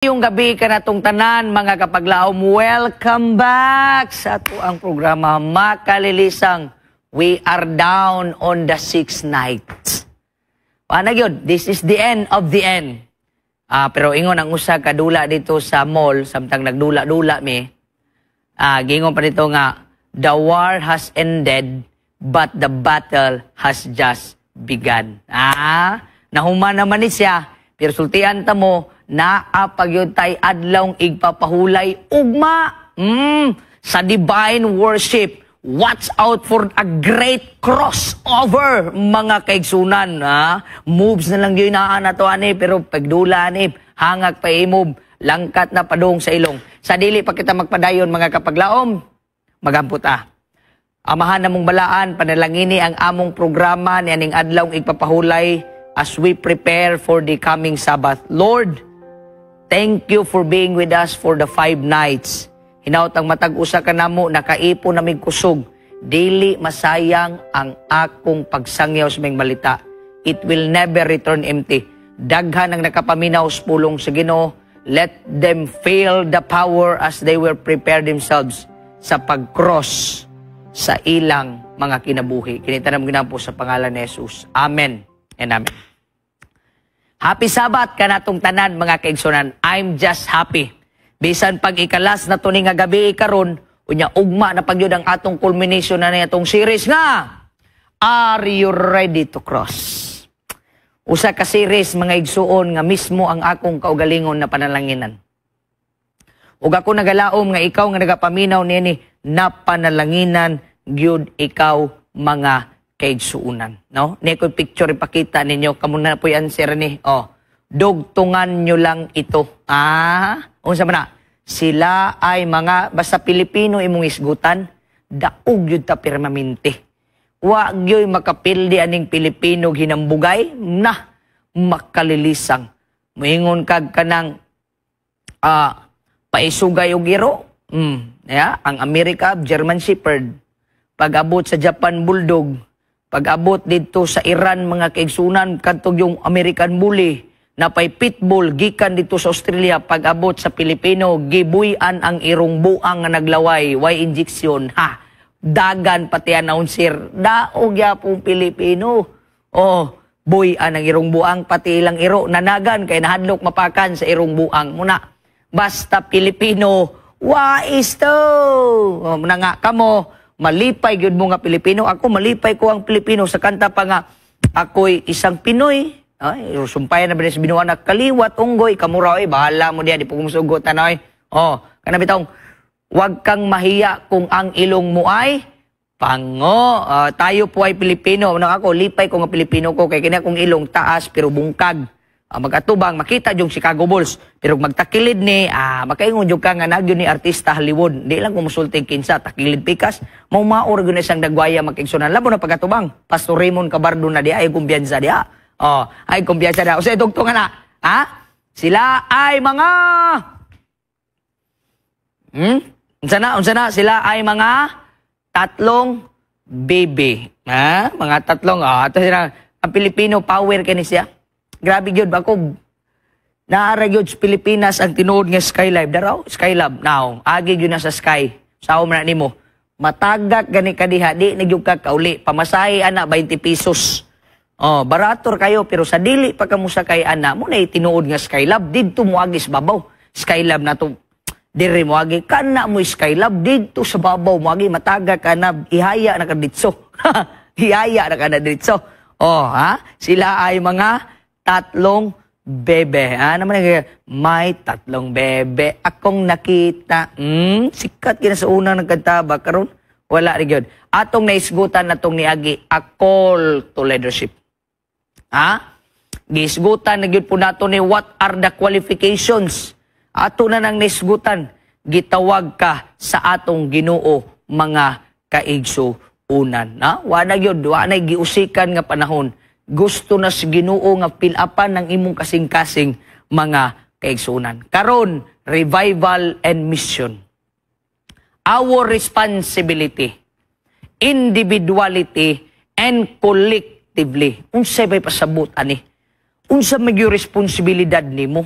Maayong gabii kanatong tanan, mga kapaglaom. Welcome back sa atoang programa Makalilisang. We are down on the sixth night. Paano yun? This is the end of the end. Pero ingon ang usa ka dula dito sa mall, samtang nagdula-dula mi, gingon pa dito nga, "The war has ended, but the battle has just begun." Nahuman naman ni siya, pero sultian ta mo, naa pa gyud tay adlawng igpapahulay ugma sa divine worship. Watch out for a great crossover, mga kaigsunan. Ha? Moves na lang yun naa na to ani, pero pagdula ni, hangak pa i-move, langkat na padung sa ilong. Sa dili pa kita magpadayon, mga kapaglaom, magampo ta. Amahan namong balaan, panalangini ang among programa ni aning adlawng igpapahulay as we prepare for the coming Sabbath. Lord, thank you for being with us for the 5 nights. Hinaut ang matag usa ka namo nakaipon namig kusog. Dili masayang ang akong pagsangyaw sa maayong balita. It will never return empty. Daghan ang nakapaminaw sa pulong sa Ginoo. Let them feel the power as they will prepare themselves sa pag-cross sa ilang mga kinabuhi. Kini tanan ginampo sa pangalan ni Jesus. Amen and amen. Happy Sabbath kanatong tanan, mga kaigsunan. I'm just happy. Bisan pag ikalas na to ni nga gabi karon, unya ugma na pagyud ang atong culmination na atong series nga Are You Ready to Cross? Usa ka series, mga igsuon, nga mismo ang akong kaugalingon na panalanginan. Ug ako nagalaom nga ikaw nga nagapaminaw niini, napanalanginan gyud ikaw, mga kaigsuunan, no? Ni ko picture ipakita ninyo, kamo na po'y answer ni. Oh, dugtungan nyo lang ito. Unsa man na? Sila ay mga, basta Pilipino imong isgutan, daog yun ta permanente. Wa gyoy makapildi aning Pilipino hinambugay na makalilisang. Moingon kag kanang paisugay og iro. Yeah, ang Amerika, German Shepherd. Pag-abot sa Japan, Bulldog. Pag-abot dito sa Iran, mga kaigsunan, kadtog yung American Bully napay pitbull gikan dito sa Australia. Pag-abot sa Pilipino, gibuy-an ang irong buang nga naglaway, way injection, ha. Dagan pati announcer, daog yapong Pilipino. Oh, buy-an ang irong buang, pati ilang iro nanagan kay nahadlok mapakan sa irong buang muna. Basta Pilipino, wais to. Oh, muna nga kamo, malipay gyud mo nga Pilipino. Ako, malipay ko ang Pilipino sa kanta pa nga ako'y isang Pinoy. Ay, sumpayan na ba sa binuan na kaliwat unggoy kamura oy, bahala mo diya, di po kumusugot tanoy. Oh, kana bitong wag kang mahiya kung ang ilong mo ay pango. Tayo po ay Pilipino. Ano ako, lipay ko nga Pilipino ko kay kini akong ilong taas pero bungkag. Magatubang makita yung Chicago Bulls pero magtakilid ni makaingon jud ka nga nagyo ni artista Hollywood. Di lang kumusulti kinsa takilid pikas mao maor gyud isang dagwaya makigsunan labo na pagatubang Pastor Raymond Cabardo na di ay kumpiyansa diha. Oh, ay kumpiyansa na. O sa dugtungan na. Ha? Sila ay mga Unsa na? Unsa na? Sila ay mga tatlong baby. Ha? Mga tatlong, ato sila. Ang Pilipino power kini siya. Grabe gyud ako. Naara gyud sa Pilipinas ang tinuod nga Skylive. Daraw, Skylab. Now, agi gyud na sa sky. Sao man na nimo. Matagak gani ka diha, di na gyud ka kauli. Pamasahe ana 20 pesos. Oh, barator kayo pero sa dili pa kamo sakay ana mo na tinuod nga Skylab didto moagi sa babaw. Skylab na to diri moagi kana mo Skylab didto sa babaw moagi, mataga ka na, ihaya na ka ditso. Ihaya na ka na ditso. Oh, ha? Sila ay mga tatlong bebe. Ah, naman may tatlong bebe akong nakita. Sikat kina sa unang nagkanta ba karon? Wala rin yun. Atong naisgutan na tong niagi, a call to leadership. Ha? Giisgutan na gyud po nato ni what are the qualifications. Ato na nang naisgutan, gitawag ka sa atong Ginoo, mga kaigsuunan. Ha? Wa na gyud, wa na giusikan nga panahon. Gusto na sa Ginoo nga pilapan ng imong kasing-kasing, mga kaigsuunan. Karon, revival and mission. Our responsibility, individuality, and collectively. Unsay may pasabot ani? Unsa may responsibilidad nimo?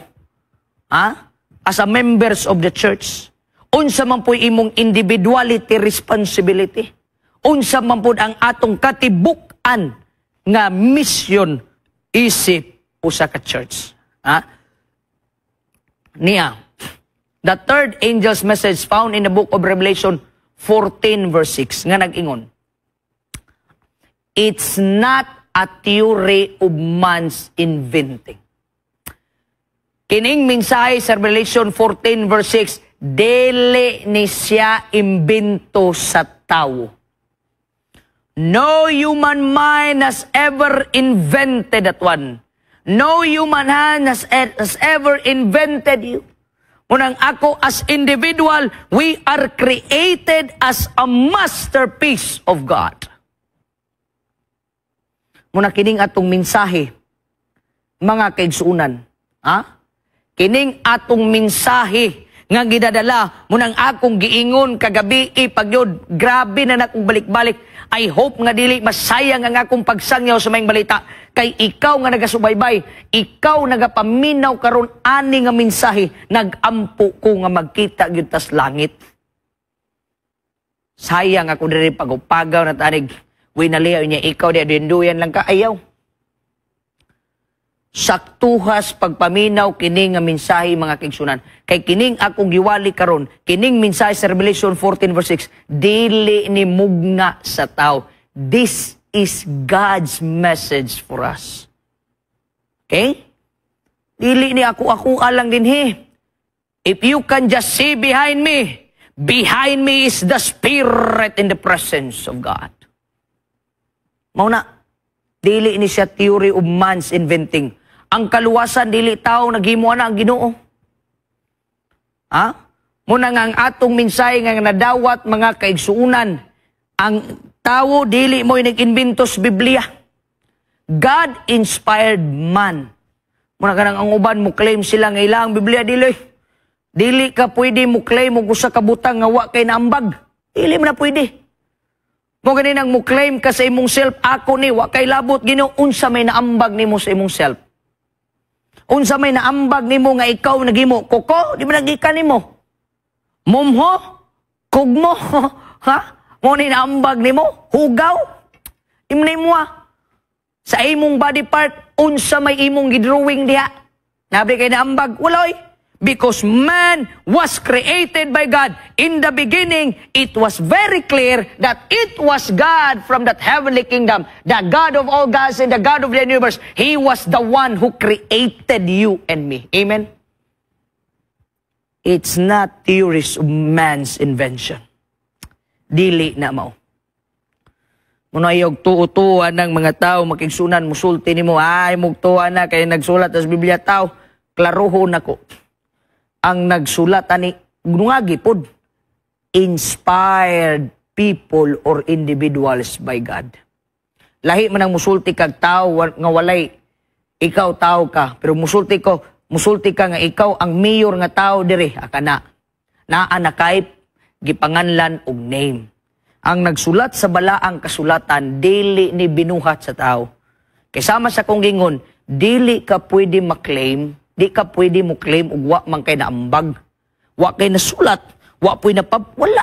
Ha? As a members of the church? Unsa man po'y imong individuality responsibility? Unsa man pud ang atong katibuk-an nga mission isip usa ka church? Ha? Niya, the third angel's message found in the book of Revelation 14 verse 6 nga nag-ingon, it's not a theory of man's inventing. Kining mensahe sa Revelation 14 verse 6, dili ni siya imbento sa tawo. No human mind has ever invented that one. No human hand has ever invented you. Munang ako as individual, we are created as a masterpiece of God. Muna kining atong mensahe, mga kaigsuunan. Ha? Kining atong mensahe nga gidadala, munang akong giingon kagabi pagyod, grabe na nakong balik-balik. I hope nga dili masayang ang akong pagsangyaw sa maayong balita. Kay ikaw nga nagasubaybay, ikaw nagapaminaw karon ani nga mensahe, nagampo ko nga magkita gyud tas langit. Sayang ako diri pagupagaw na tanig. Winaliyaw niya, ikaw di dinduyan lang ka, ayaw. Saktuhas pagpaminaw kini nga mensahe, mga kaigsuonan. Kay kining akong giwali karon, kining mensahe sa Revelation 14 verse 6, dili ni mugna sa tao. This is God's message for us. Okay? Dili ni ako ako alang dinhi. If you can just see behind me is the Spirit in the presence of God. Mao na, dili ni siya theory of man's inventing. Ang kaluwasan, dili tao naghimo na, ang Ginoo. Ha? Muna nga ang atong mensahe nga nadawat, mga kaigsuunan, ang tawo dili mo nag-imbento sa Biblia. God inspired man. Muna kanang ang uban mo claim sila nga ilang Biblia, dili. Dili ka pwede mo claim og usa ka butang nga wa kay naambag. Dili man na pwede. Mo gani nang mo claim ka sa imong self, ako ni wa kay labot Ginoo, unsa may naambag nimo sa imong self? Unsa may naambag nimo nga ikaw naghimo? Kuko, di ba nagikan nimo? Mumho? Kugmo? Ha? Mo ni naambag nimo? Hugaw? Imo na imo ah. Sa imong body part, unsa may imong gidrawing diha? Nabi kay naambag? Wala oy. Because man was created by God. In the beginning, it was very clear that it was God from that heavenly kingdom, the God of all gods and the God of the universe. He was the one who created you and me. Amen? It's not theories of man's invention. Dili na mao. Muna ayog tuo-tuo ng mga tao, makigsunan, musulti nimo, ay, mugtuwa na, kay nagsulat sa Biblia tao, klaruhon nako. Ang nagsulat ani, nungagi pod, inspired people or individuals by God. Lahi man ang musulti kag tao nga walay, ikaw tao ka, pero musulti ka nga ikaw ang mayor nga tao diri, akana. Naa na kay gipanganlan og name. Ang nagsulat sa balaang kasulatan, dili ni binuhat sa tao. Kay sama sa kong gingon, dili ka pwede maklaim, di ka pwede mo claim og wa man kay naambag. Wa kay nasulat, wa puy napab, wala.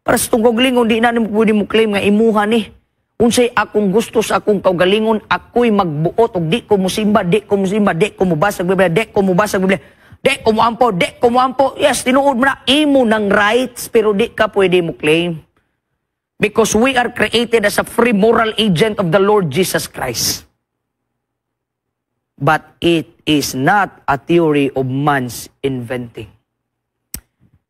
Para sa tungkog lingon, di na nimo pwede mo claim nga imuha ni. Unsay akong gusto sa akong kaugalingon, ako'y magbuot og di ko musimba, di ko musimba, di ko mubasa Biblia, di ko mubasa Biblia, di ko muampo, di ko muampo. Yes, tinuod mo na, imo ng rights, pero di ka pwede mo claim. Because we are created as a free moral agent of the Lord Jesus Christ. But it is not a theory of man's inventing.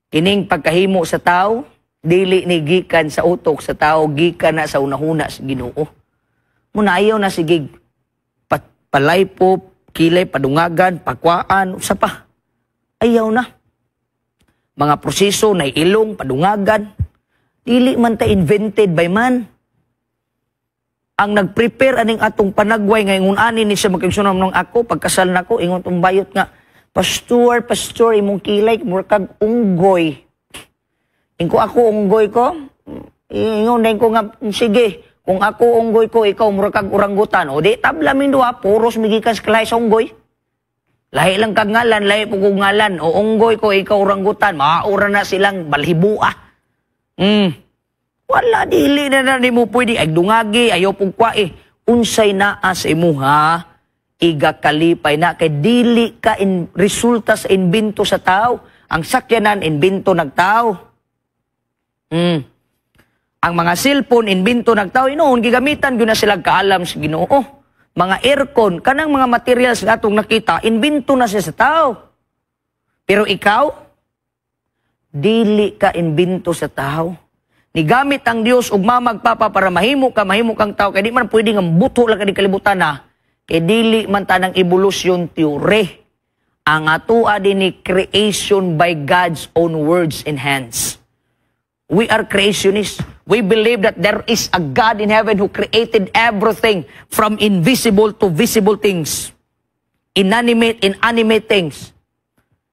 Kining pagkahimo sa tao, dili ni gikan sa utok sa tao, gikan na sa unahuna sa Ginoo. Muna ayaw na sige palaypo, kilay, padungagan, pakwaan, usa pa. Ayaw na. Mga proseso na ilong, padungagan, dili man ta invented by man. Ang nag-prepare aning atong panagway ngayon ani ni siya makigsunom ng ako pagkasal nako, ingon tong bayot nga, "Pastor, pastor, imong kilay mura kag unggoy." Ingko ako unggoy ko, ingon din ko nga, "Sige, kung ako unggoy ko, ikaw mura kag orangutan." O di tabla min duha, puros migikan sa kalay sa unggoy. Lahi lang kag ngalan, lahi po kog ngalan. O unggoy ko, ikaw orangutan. Maura na silang balhibua. Wala, dili na na nimo pwede. Ay dungagi, ayaw pong kwae. Unsay naa sa imuha, iga kalipay na. Kay dili ka in, resulta sa imbento sa tao. Ang sakyanan, imbento nag tao. Ang mga cellphone, imbento nag tao. Inoon, gigamitan gyud na sila kaalam sa Ginoo. Mga aircon, kanang mga materials na atong nakita, imbento na siya sa tao. Pero ikaw, dili ka imbento sa tao. Nigamit ang Dios ug mamag papa para mahimo ka, mahimo kang tao. Kay di man pwede nga buto lang ka di kalibutan na. Kay dili man tanang evolution theory. Ang atoa din ni creation by God's own words and hands. We are creationists. We believe that there is a God in heaven who created everything from invisible to visible things. Inanimate, inanimate things.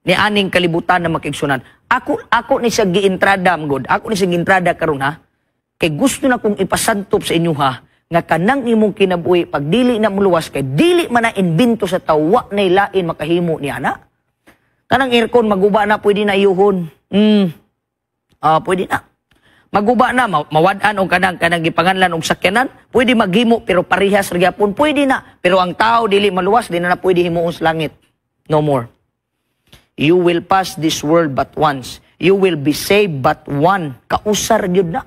Ni aning kalibutan na makigsunan. Ako ni siya giintrada, God. Ako ni siya giintrada karon ha. Kay gusto na kong ipasantop sa inyo ha, nga kanang imong kinabuhi pag dili na muluwas kay dili man na imbento sa tawa na lain makahimo ni ana. Kanang aircon maguba na, pwede na iyuhon. Ah, pwede na. Maguba na, mawad-an og kanang gipanganlan og sakyanan, pwede maghimo pero parehas ra gyapon, pwede na. Pero ang tao dili maluwas, di na na pwede himuon sa langit. No more. You will pass this world but once. You will be saved but one. Kausar gyud na.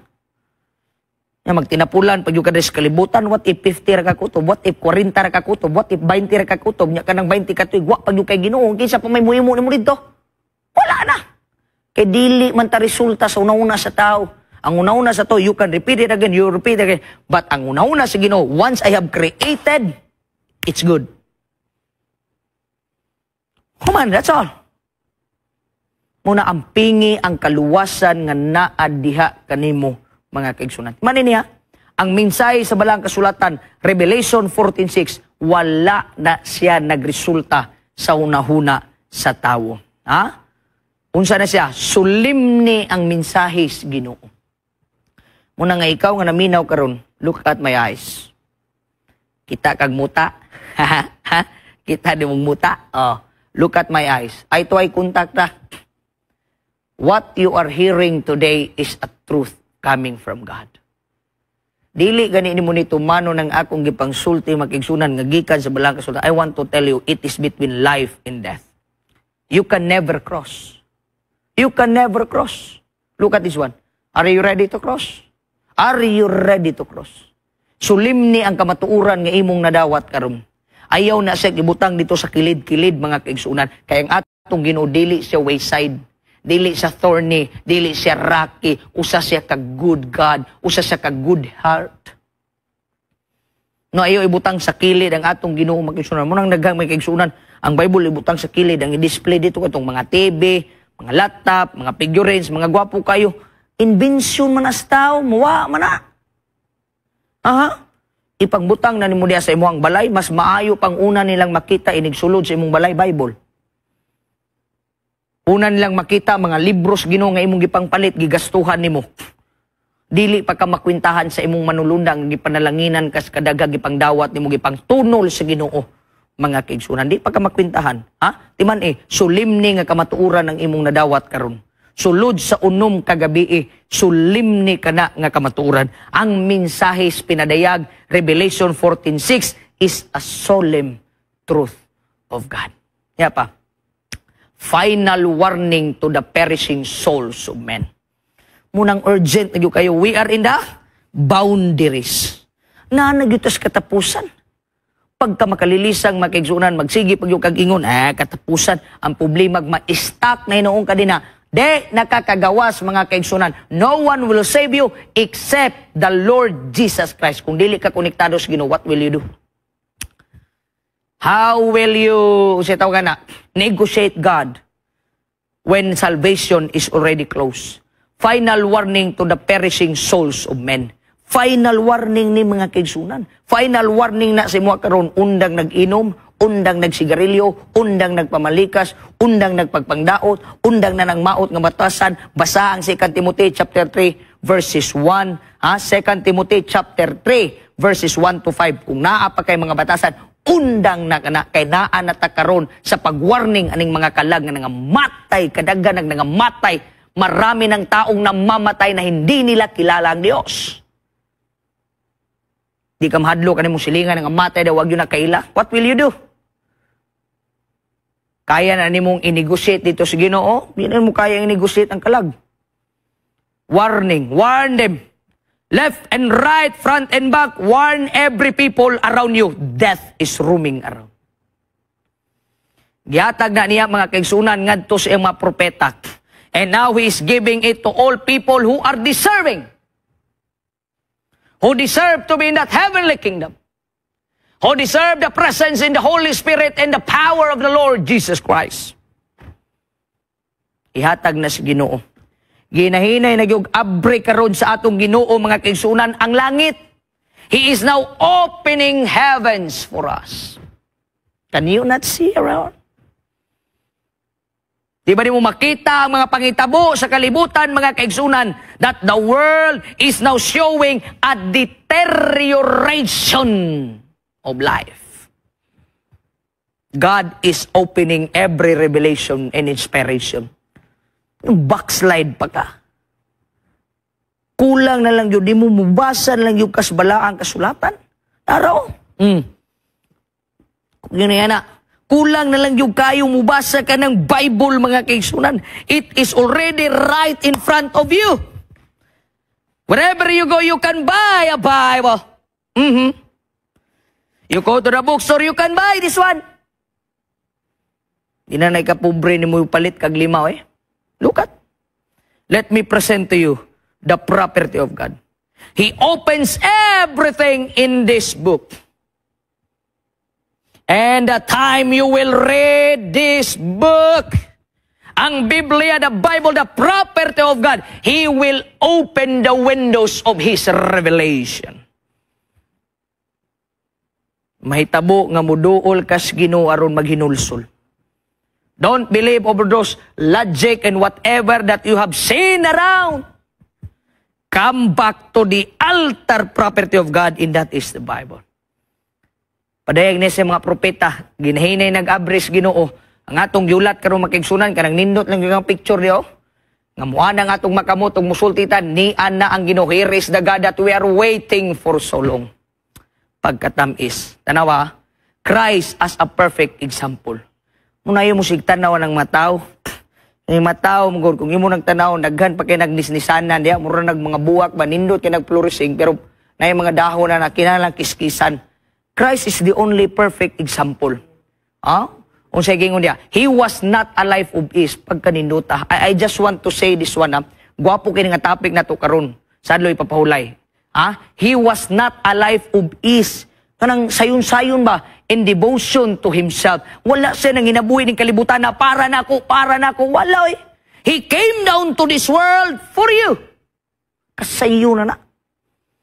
Nga magtinapulan pag ka sa kalibutan, what if 50 ra ka kutob, what if 40 ra ka kutob, what if 20 ra ka kutob, nya kanang 20 ka tuig, wa pag kay Ginoo, kinsa pa may muhimo nimo didto? Wala na. Kay dili man ta resulta sa una-una sa tao. Ang una-una sa to, you can repeat it again, you repeat it again. But ang una-una sa Ginoo, once I have created, it's good. Human, that's all. Muna ang pingi ang kaluwasan nga naa diha kanimo, mga kaigsunan. Mani niya, ang mensahe sa balang kasulatan, Revelation 14:6, wala na siya nagresulta sa unahuna sa tawo. Ha? Unsa na siya? Solemne ang mensahe sa Ginoo. Muna nga ikaw nga naminaw karon, look at my eyes. Kita kag muta. Kita di mong muta. Oh, look at my eyes. Eye to eye contact ta. What you are hearing today is a truth coming from God. Dili gani nimo ni tumano ng akong gipangsulti, makigsunan, nga gikan sa balang kasulatan. I want to tell you, it is between life and death. You can never cross. You can never cross. Look at this one. Are you ready to cross? Are you ready to cross? Solemne ang kamatuoran nga imong nadawat karon. Ayaw na siya ibutang dito sa kilid-kilid, mga kaigsunan. Kaya ang atong Ginoo dili siya wayside. Dili siya thorny, dili siya rocky, usa siya ka good God, usa siya ka good heart. No, ayaw ibutang sa kilid ang atong Ginoo, mga kaigsunan. Munang daghang may kaigsunan, ang Bible ibutang sa kilid, ang i-display dito katong mga TV, mga laptop, mga figurines, mga gwapo kayo. Invention man as tao, muwa man na. Aha. Ipagbutang na nimo diya sa imong balay, mas maayo pang una nilang makita inigsulod sa imong balay, Bible. Una nilang makita mga libros Ginoo nga imong gipangpalit, gigastuhan nimo. Dili pa ka makwintahan sa imong manulundang, gipanalanginan kas kadaga, gipangdawat nimo, gipangtunol sa Ginoo, mga kaigsunan. Di pa ka makwintahan, ha? Timan eh, solemne nga kamatuoran ang imong nadawat karon. Sulod sa 6 kagabi, solemne kana nga kamatuoran. Ang mensahe pinadayag Revelation 14:6 is a solemn truth of God. Ya pa. Final warning to the perishing souls of men. Munang urgent na gyud kayo. We are in the boundaries. Na nagyud tas katapusan. Pagka makalilisang, makigsunan, magsige pag yung kag ingon, katapusan, ang problema, ma-stuck na hinuong ka din na. De, nakakagawas, mga kaigsunan. No one will save you except the Lord Jesus Christ. Kung dili ka konektado sa Ginoo, what will you do? How will you, siya tawag na, negotiate God when salvation is already close? Final warning to the perishing souls of men. Final warning ni, mga kaigsunan. Final warning na sa imo karon, undang nag-inom, undang nagsigarilyo, undang nagpamalikas, undang nagpagpangdaot, undang na nang maot nga batasan. Basa ang 2 Timothy chapter 3 verses 1, ha? 2 Timothy chapter 3 verses 1 to 5. Kung naa pa kay mga batasan, Undang na kana kay naa na ta karon sa pag-warning aning mga kalag nga nangamatay, kadaghan nag nangamatay, marami ng taong namamatay na hindi nila kilala ang Dios. Di ka mahadlok kani mong silingan nga matay daw, wag yun nakaila. What will you do? Kaya na nimong i-negotiate dito sa Ginoo? Di na mo kaya i-negotiate ang kalag. Warning, warn them. Left and right, front and back, warn every people around you. Death is roaming around. Gihatag na niya, mga kaigsunan, ngadto sa iyang mga propeta. And now He is giving it to all people who are deserving. Who deserve to be in that heavenly kingdom. Who deserve the presence in the Holy Spirit and the power of the Lord Jesus Christ. Ihatag na sa Ginoo. Ginahinay na gyud abre karon sa atong Ginoo, mga kaigsunan, ang langit. He is now opening heavens for us. Can you not see around? Di ba di mo makita ang mga pangitabo sa kalibutan, mga kaigsunan, that the world is now showing a deterioration of life? God is opening every revelation and inspiration. Backslide pa ka. Kulang na lang yun. Di mo mubasa na lang yung kasbalaang kasulatan. Araw. Yun na yan na. Kulang na lang yung kayo mubasa ka ng Bible, mga kaigsunan. It is already right in front of you. Wherever you go, you can buy a Bible. You go to the bookstore, you can buy this one. Di na kapobre ni mo palit kag lima eh. Look at. Let me present to you the property of God. He opens everything in this book. And the time you will read this book, ang Biblia, the Bible, the property of God, He will open the windows of His revelation. Mahitabo nga muduol kas Ginoo aron maghinulsol. Don't believe over those logic and whatever that you have seen around. Come back to the altar property of God, and that is the Bible. Padayag ni sa mga propeta, ginahinay nag-abris Ginoo. Ang atong yulat karon, makigsunan, kanang nindot lang yung picture diyo. Nga muha na ang atong makamot ug musultitan, ni ana ang Ginoo. Here is the God that we are waiting for so long. Pagkatamis. Tanawa, Christ as a perfect example. Muna mo sig tanaw ng mga tao. Yung mga tao, mugod, kung imo nang tanaw, daghan pa kay nagnisnisanan, diya, mura nag mga buwak ba, nindot kay nag-flourishing, pero na yung mga dahon na nakinahanglan kiskisan. Christ is the only perfect example. Ah? Unsay gingon niya? He was not a life of ease pagkaninduta. I just want to say this one. Ah. Gwapo kini nga topic na to karon. Sadloy papahulay. Ah? He was not a life of ease. Kanang sayon-sayon ba in devotion to himself. Wala siya nang ginabuhi ng kalibutan na para nako, para nako. Wala eh. He came down to this world for you. Kasayo na na.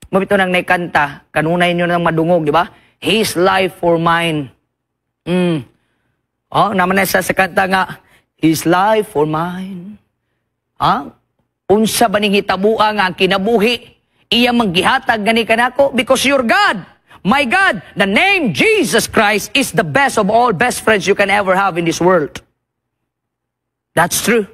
Mabito nang naikanta, kanunay nyo nang madungog, di ba? His life for mine. Oh, naman na sa kanta nga, "His life for mine." Ha? Unsa ba ning hitabua nga ang kinabuhi iya manggihatag gani kanako because your God, my God, the name Jesus Christ is the best of all best friends you can ever have in this world. That's true.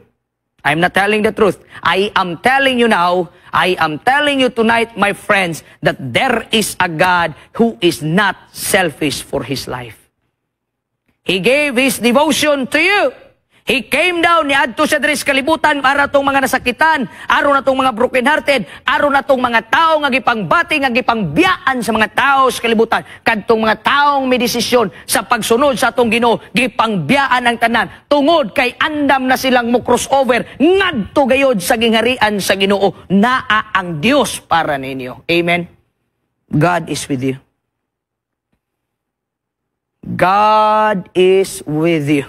I'm not telling the truth. I am telling you now, I am telling you tonight, my friends, that there is a God who is not selfish for His life. He gave His devotion to you. He came down, niadto siya diri sa kalibutan para tong mga nasakitan, aron na tong mga broken-hearted, aron na tong mga tao nga gipangbati, nga gipangbiyaan sa mga tao sa kalibutan, kadtong mga taong may desisyon sa pagsunod sa atong Ginoo, gipangbiyaan ang tanan tungod kay andam na silang mo crossover ngadto gayod sa gingharian sa Ginoo. Naa ang Dios para ninyo. Amen. God is with you. God is with you.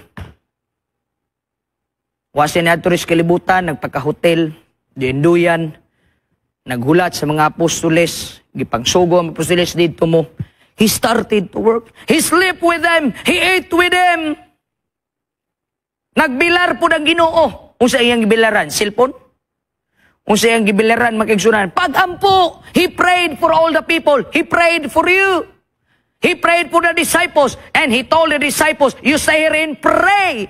Wa siya niadto sa kalibutan, nagpagka-hotel, dinduyan, naghulat sa mga apostoles, gipangsugo ang apostoles dito mo. He started to work. He slept with them. He ate with them. Nagbilar po ng Ginoo. Unsa iyang gibilaran? Cellphone? Unsa iyang gibilaran, makigsunan? Pagampo! He prayed for all the people. He prayed for you. He prayed for the disciples and he told the disciples, "You stay here and pray."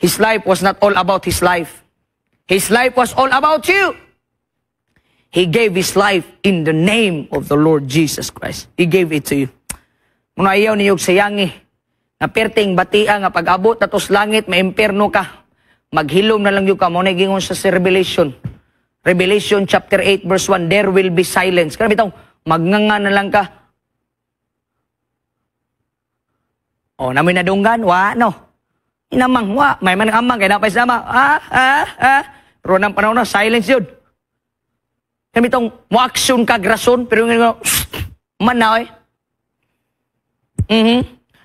His life was not all about his life. His life was all about you. He gave his life in the name of the Lord Jesus Christ. He gave it to you. Muna ayaw ninyo sayangi. Nga perting batia nga pag-abot atos langit, maimpierno ka. Maghilom na lang yun ka. Mao na gingon sa Revelation. Revelation chapter 8 verse 1, there will be silence. Kana bitaw, magnganga na lang ka. O, namoy nadunggan, wa, no. Inamang, wa. May man amang, kaya napay sama. Ah, ah, ah. Pero nang panahon na, silence yun. Kaya bitong, mo-action ka, grason, pero yung man na, oy.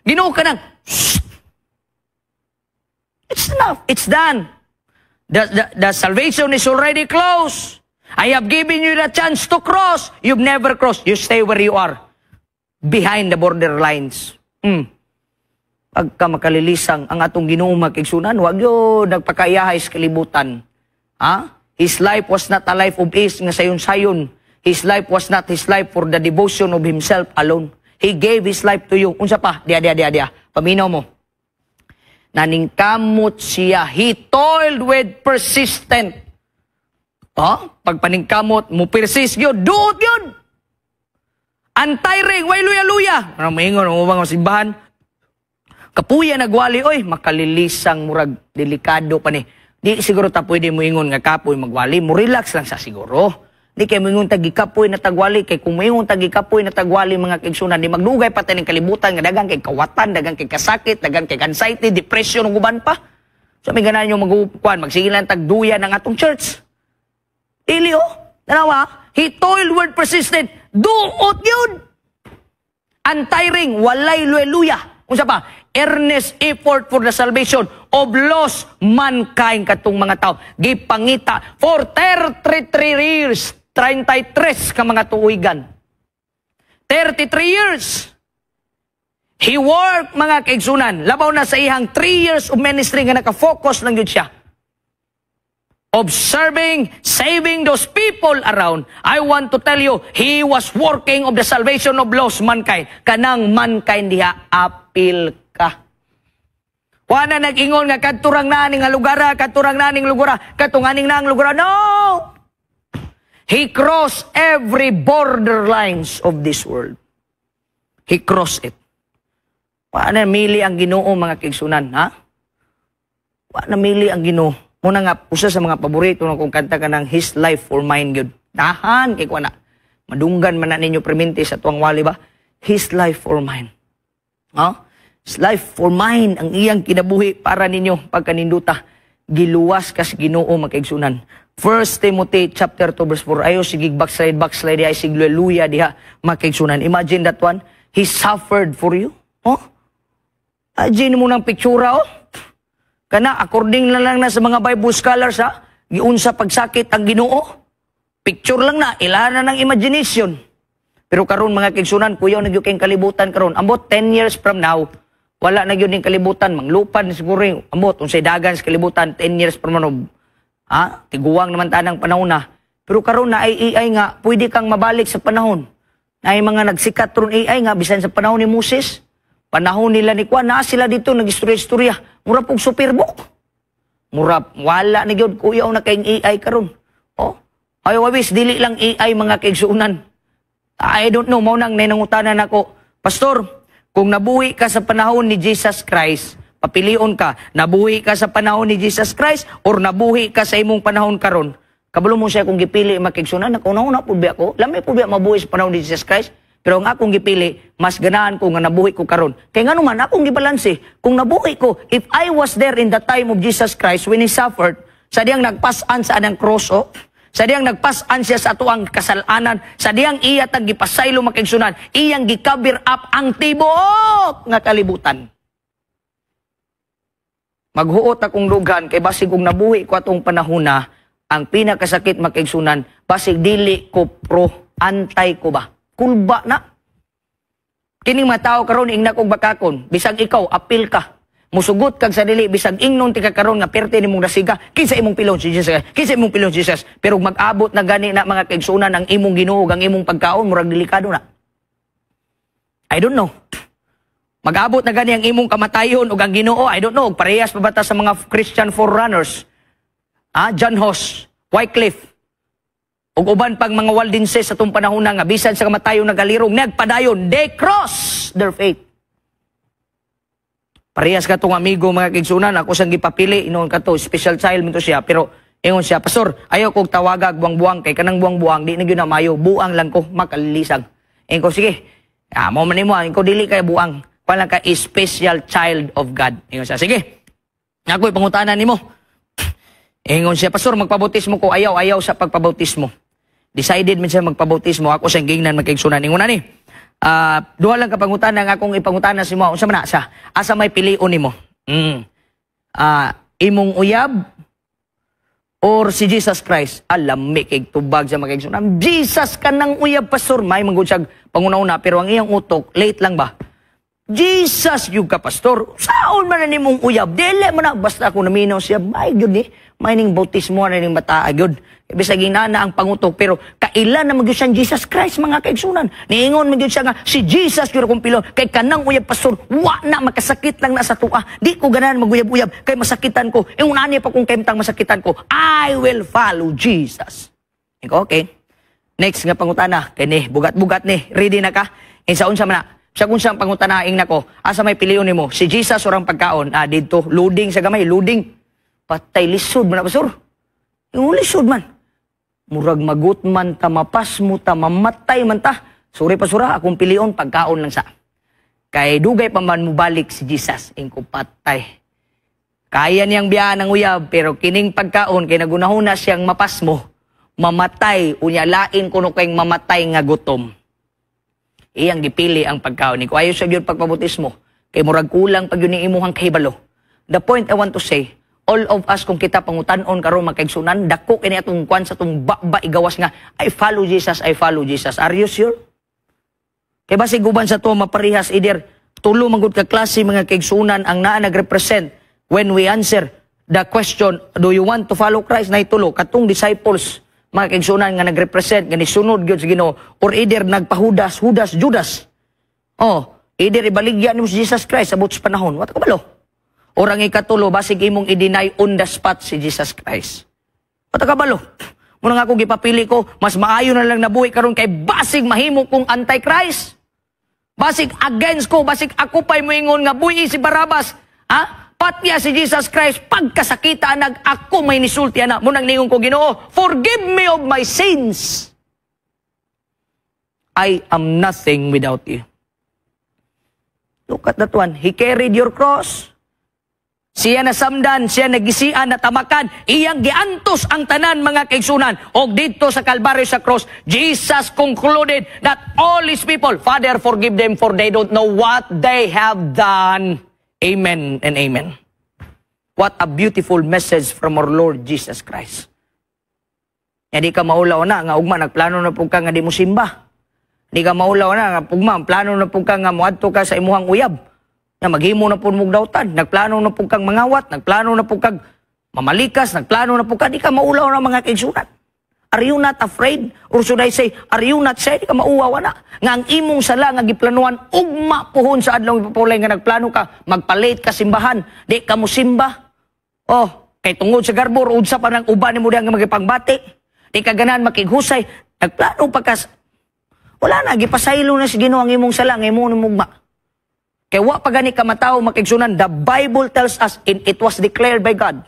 Ginoo ka nang, it's enough. It's done. The salvation is already close. I have given you the chance to cross. You've never crossed. You stay where you are. Behind the border lines. Pagka makalilisang ang atong Ginoo, makigsunan, wag yun nagpakaiyahay sa kalibutan. Ha? His life was not a life of ease nga sayon-sayon. His life was not his life for the devotion of himself alone. He gave his life to you. Unsa pa? Diya, diya, diya, diya. Paminaw mo. Naningkamot siya. He toiled with persistent. Oh, pagpaningkamot, mo persist yun. Duot yun. Untiring, way luya-luya. Ano maingon, mo bang simbahan? Kapuya nagwali, oy, makalilisang murag delikado pa ni. Di siguro ta pwede mo ingon nga kapoy magwali, mo relax lang sa siguro. Di kay moingon tag gikapoy na tagwali, kay kung moingon tag gikapoy na tagwali, mga kaigsunan, di magdugay pa ning kalibutan nga dagang kay kawatan, dagang kay kasakit, dagang kay anxiety, depression ug uban pa. So may ganahan nyo magkuan, magsige lang tagduya ng atong church. Dili oh, tanawa, he toiled with persistent, duot yun. Untiring, walay luya. Unsa pa? Earnest effort for the salvation of lost mankind, katong mga tao. Gipangita for 33 years, 33 ka mga tuwigan. 33 years. He worked, mga kaigsunan. Labaw na sa iyang 3 years of ministry nga naka-focus lang yun siya. Observing, saving those people around. I want to tell you, he was working of the salvation of lost mankind. Kanang mankind diha, apil ka. Wa na nag-ingon nga kadturang na ning lugara, kadturang na ning lugara, katong aning na ang lugara. No! He crossed every borderlines of this world. He crossed it. Wa na mili ang Ginoo, mga kaigsunan, ha? Wa na mili ang Ginoo. Muna nga, usa sa mga paborito na kung kanta ka ng "His Life for Mine" gyud. Tahan kay kuha na. Madunggan man na ninyo permente sa tuwang wali ba? His life for mine. Ha? His life for mine, ang iyang kinabuhi para ninyo pagkaninduta. Giluwas kas Ginoo, mga kaigsunan. 1 Timothy chapter 2 verse 4. Ayo sige backslide backslide diha, sige luya diha, mga kaigsunan. Imagine that one. He suffered for you. Oh? Imagine mo ng pictura oh. Kana according na lang na sa mga Bible scholars ha, giunsa pagsakit ang Ginoo. Picture lang na, ilahan na ng imagination. Pero karon, mga kaigsunan, kuyaw na gyud kayong kalibutan karon. Ambot 10 years from now, wala na gyud ning kalibutan, manglupad na siguro yung ambot unsay dagan sa kalibutan 10 years from now. Ha? Tiguang naman tanang panahon na. Pero karon na ay AI nga pwede kang mabalik sa panahon. Na ay mga nagsikat ron AI nga bisan sa panahon ni Moses, panahon nila ni Kwan, naa sila dito nag-istorya-istorya. Mura pog superbook. Mura wala ni gyud, kuyaw na kayong AI karon. Oh. Ay wawis dili lang AI, mga kaigsuonan. I don't know, mao nang nanangutanan nako. "Pastor, kung nabuhi ka sa panahon ni Jesus Christ, papilion ka, nabuhi ka sa panahon ni Jesus Christ or nabuhi ka sa imong panahon karon?" Kabalo mo siya kung gipili, mga kaigsunan, ako una pud ba ako, lami pud ba mabuhi sa panahon ni Jesus Christ? Pero ang akong gipili, mas ganahan ko nga nabuhi ko karon. Kay ngano man akong gibalanse, kung nabuhi ko, if I was there in the time of Jesus Christ when He suffered, sa diyang nagpasan sa anang cross, oh, sa diyang nagpasan siya sa atuang kasalanan, sa diyang iya tag gipasaylo, mga kaigsunan, iyang gi-cover up ang tibuok nga kalibutan. Maghuot akong dughan kay basig kung nabuhi ko atong panahon na, ang pinakasakit, mga kaigsunan, basig dili ko pro, antay ko ba? Kulba na. Kining mga tao karon ingna kog bakakon, bisag ikaw apil ka. Musugot kag sa dili, bisag ingnon ti ka karon nga perte nimong dasiga, kinsa imong pilon si Jesus, kinsa imong pilon si Jesus. Pero mag-abot na gani na, mga kaigsunan, ang imong Ginoo ang imong pagkaon, murag delikado na. I don't know. Mag-abot na gani ang imong kamatayon ug ang Ginoo, I don't know, parehas pa ba ta sa mga Christian forerunners? Ah, John Huss, Wycliffe, ug uban pang mga Waldenses sa atong panahon nga bisan sa kamatayon nagalirong, nagpadayon, they cross their faith. Parehas ka tong amigo, mga kaigsunan, ako siyang gipapili, inoon ka to, special child man to siya, pero ingon siya, "Pastor, ayaw kog tawagag buang-buang, kay kanang buang-buang, di na gyud na mayo, buang lang ko, makalilisang." Ingon ko, "Sige, ah, mo man nimo, ingon ko, dili kay buang, wala ka special child of God." Ingon siya, "Sige, ako ipangutana nimo." Ingon siya, "Pastor, magpabautismo ko." Ayaw, ayaw sa pagpabautismo. Decided man siya magpabautismo, ako siyang gingnan, mga kaigsunan. Ingon na ni, duha lang ka pangutana nga akong ipangutana si mo. Unsa man na sa? Asa may pilion nimo? Imong uyab or si Jesus Christ? Alam mi kay tubag sa mga kaigsunan. "Jesus ka ng uyab, pastor." May manggod siya panguna-una, pero ang iyang utok late lang ba? "Jesus yung ka, pastor. Saon man na nimong uyab? Dili man na." Basta ako naminaw siya, may gyud ni. May ning bautismo na ning bata gyud. Bisag ginana ang pangutok, pero kailan na magyud siyang Jesus Christ, mga kaigsunan. Niingon magyud siya nga si Jesus gyud akong pilon kay kanang uyab, pastor, wa na makasakit lang na sa tua. Di ko ganahan maguyab-uyab kay masakitan ko. Ingon ani pa kung kaimtang masakitan ko. I will follow Jesus. Ikaw, okay. Next nga pangutana, kini bugat-bugat ni, ready na ka? Insa unsa man na? Sa kung siyang pangutanaing nako, asa may piliyon nimo? Si Jesus or ang pagkaon? Ah, didto, loading sa gamay, loading. Patay, lisod man na, pastor. Yung lisod man. Murag magut man ta, mapas mo ta, mamatay man ta. Sorry, pasura, akong pilion, pagkaon lang sa. Kay dugay pa man mubalik si Jesus. Ingko, patay. Kaya niyang biyaan ang uyab, pero kining pagkaon, kay nagunahuna siyang mapasmo, mamatay, unya lain kuno kayong mamatay nga gutom. Iyang gipili ang pagkaon. Ko ayo sa gyud pagpabautismo. Kay murag kulang pag yun imuhang kahibalo. The point I want to say, all of us, kung kita pangutan-on karon, mga kaigsunan, dako kini atong kwan sa atong baba igawas nga I follow Jesus, I follow Jesus. Are you sure? Kay basig uban sa to maparihas, either tulo man gud ka klase, mga kaigsunan, ang naa nagrepresent when we answer the question, "Do you want to follow Christ?" Nay tulo katong disciples, mga kaigsunan, nga nagrepresent nga nisunod gyud sa Ginoo or either nagpahudas, Judas, Judas. Oh, either ibaligya nimo si Jesus Christ sa buot panahon, wa ta kabalo. Or ang ikatulo, basig imong i-deny on the spot si Jesus Christ. Wa ta kabalo. Muna nga akong gipapili ko, mas maayo na lang nabuhi karon kay basig mahimo kong antichrist. Basig against ko, basig ako pa'y moingon nga buhi si Barabas. Ha? Patya si Jesus Christ, pagkasakita nag ako may nisulti ana. Munang ningon ko, "Ginoo, forgive me of my sins. I am nothing without you." Look at that one. He carried your cross. Siya nasamdan, siya nagisian, natamakan, iyang giantos ang tanan, mga kaigsunan. Og didto sa Kalbaryo sa cross, Jesus concluded that all his people, "Father, forgive them, for they don't know what they have done." Amen and amen. What a beautiful message from our Lord Jesus Christ. Nga di ka maulaw na, nga ugma, nagplano na pud ka nga di mo simba. Di ka maulaw na, nga ugma, plano na pud ka nga muadto ka sa imuhang uyab. Nga maghimo na pud mong dautan, nagplano na pud kang mangawat, nagplano na pud kang mamalikas, nagplano na pud ka, di ka maulaw na, mga kaigsunan. Are you not afraid? Or should I say, are you not sad? Di ka mauwaw na. Nga ang imong sala nga giplanuan, ugma puhon sa adlaw ipapulay nga nagplano ka, magpalit ka simbahan, di ka mo simba. Oh, kay tungod sa garbor, unsa pa nang uban nimo diha nga magipangbati. Di ka ganahan makighusay, nagplano pa ka. Wala na, gipasaylo na sa Ginoo ang imong sala, nga imong namugma. Kay wa pa gani ka matawo, mga kaigsunan, the Bible tells us, and it was declared by God.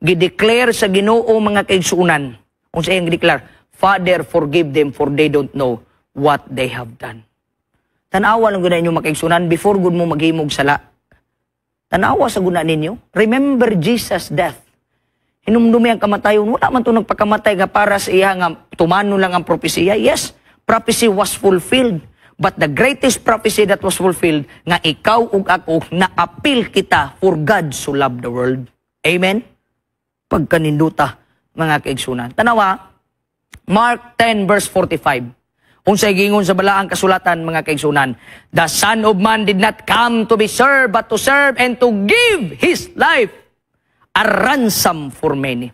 Gideclare sa Ginoo, mga kaigsunan. Unsa iyang gideclare? "Father, forgive them, for they don't know what they have done." Tanawa lang gud ninyo, mga kaigsunan, before gud mo maghimog sala. Tanawa sa guna ninyo. Remember Jesus' death. Hinumdumi ang kamatayon. Wala man to nagpakamatay nga para sa iya nga tumano lang ang propesiya. Yes, prophecy was fulfilled. But the greatest prophecy that was fulfilled, nga ikaw ug ako, naapil kita, for God so loved the world. Amen? Pagkaninduta, mga kaigsunan. Tanawa, Mark 10 verse 45. Unsay giingon sa balaang kasulatan, mga kaigsunan? The Son of Man did not come to be served, but to serve and to give His life a ransom for many.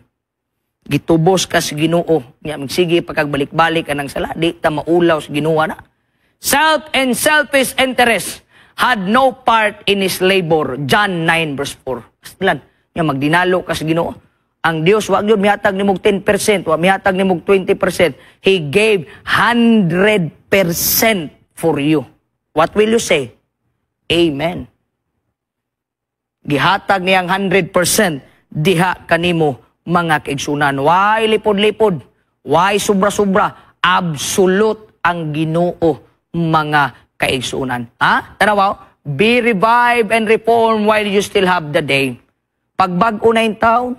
Gitubos ka sa Ginoo. Nya magsige pa kag balik-balik anang sala, di ta maulaw sa Ginoo na. Self and selfish interest had no part in His labor. John 9 verse 4. Astlan, nya magdinalo ka sa Ginoo. Ang Dios wa gyud mihatag nimog 10%, wa mihatag nimog 20%. He gave 100% for you. What will you say? Amen. Gihatag niyang 100% diha kanimo, mga kaigsunan. Why lipod-lipod? Why sobra-sobra? Absolute ang Ginoo, mga kaigsunan. Ha? Tanaw, be revived and reformed while you still have the day. Pagbag-o na yung taon,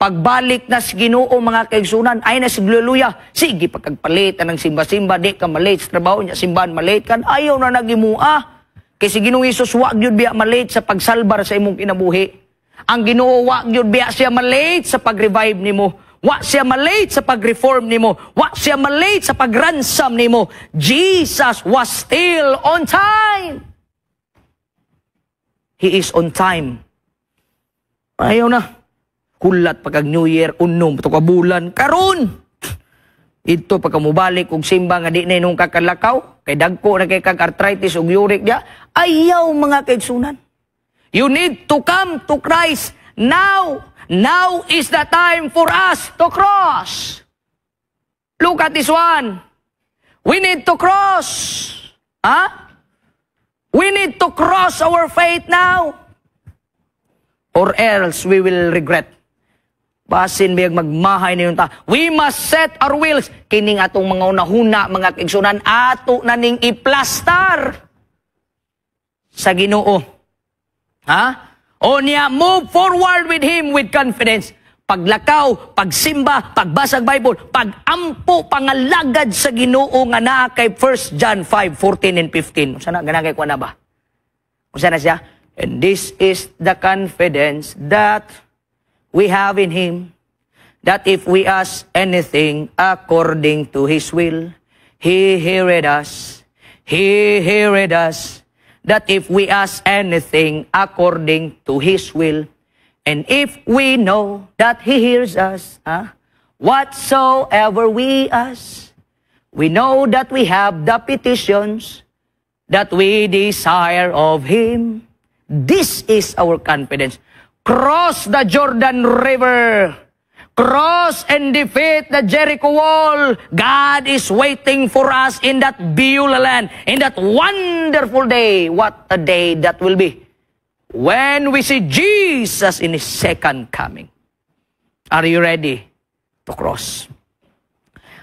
pagbalik na sa Ginoo, mga kaigsunan, ay na si Hallelujah. Sige, pagkagpalit ng simba-simba, di ka malate sa trabaho niya, simbahan malate ka, ayaw na nagimua. Kay si Ginoong Hesus wa gyud biya malate sa pagsalbar sa imong kinabuhi. Ang Ginoo, wa gyud biya siya malate sa pag-revive nimo. Wa siya malate sa pag-reform nimo. Wa siya malate sa pag-ransom nimo. Jesus was still on time. He is on time. Ayaw na. Hulat pagkag New Year, unom, ito ka bulan, karon. Ito pagka mubalik og simba nga di na inong kakalakaw, kay dagko na kay kag arthritis ug uric dia, ayaw, mga kaigsunan. You need to come to Christ now. Now is the time for us to cross. Look at this one. We need to cross. Huh? We need to cross our faith now. Or else we will regret. Basin biyag magmahay na yung ta. We must set our wills. Kining atong mga unahuna, mga kaigsunan, ato na ning iplastar sa Ginoo. Ha? O niya, move forward with Him with confidence. Paglakaw, pagsimba, pagbasag Bible, pagampo, pangalagad sa Ginoo nga naa kay 1 John 5, 14 and 15. Unsa na, ganagay ko na ba? Unsa na siya? And this is the confidence that we have in Him, that if we ask anything according to His will, He heareth us. He heareth us. That if we ask anything according to His will, and if we know that He hears us, whatsoever we ask, we know that we have the petitions that we desire of Him. This is our confidence. Cross the Jordan River. Cross and defeat the Jericho wall. God is waiting for us in that Beulah land, in that wonderful day. What a day that will be when we see Jesus in His second coming. Are you ready to cross?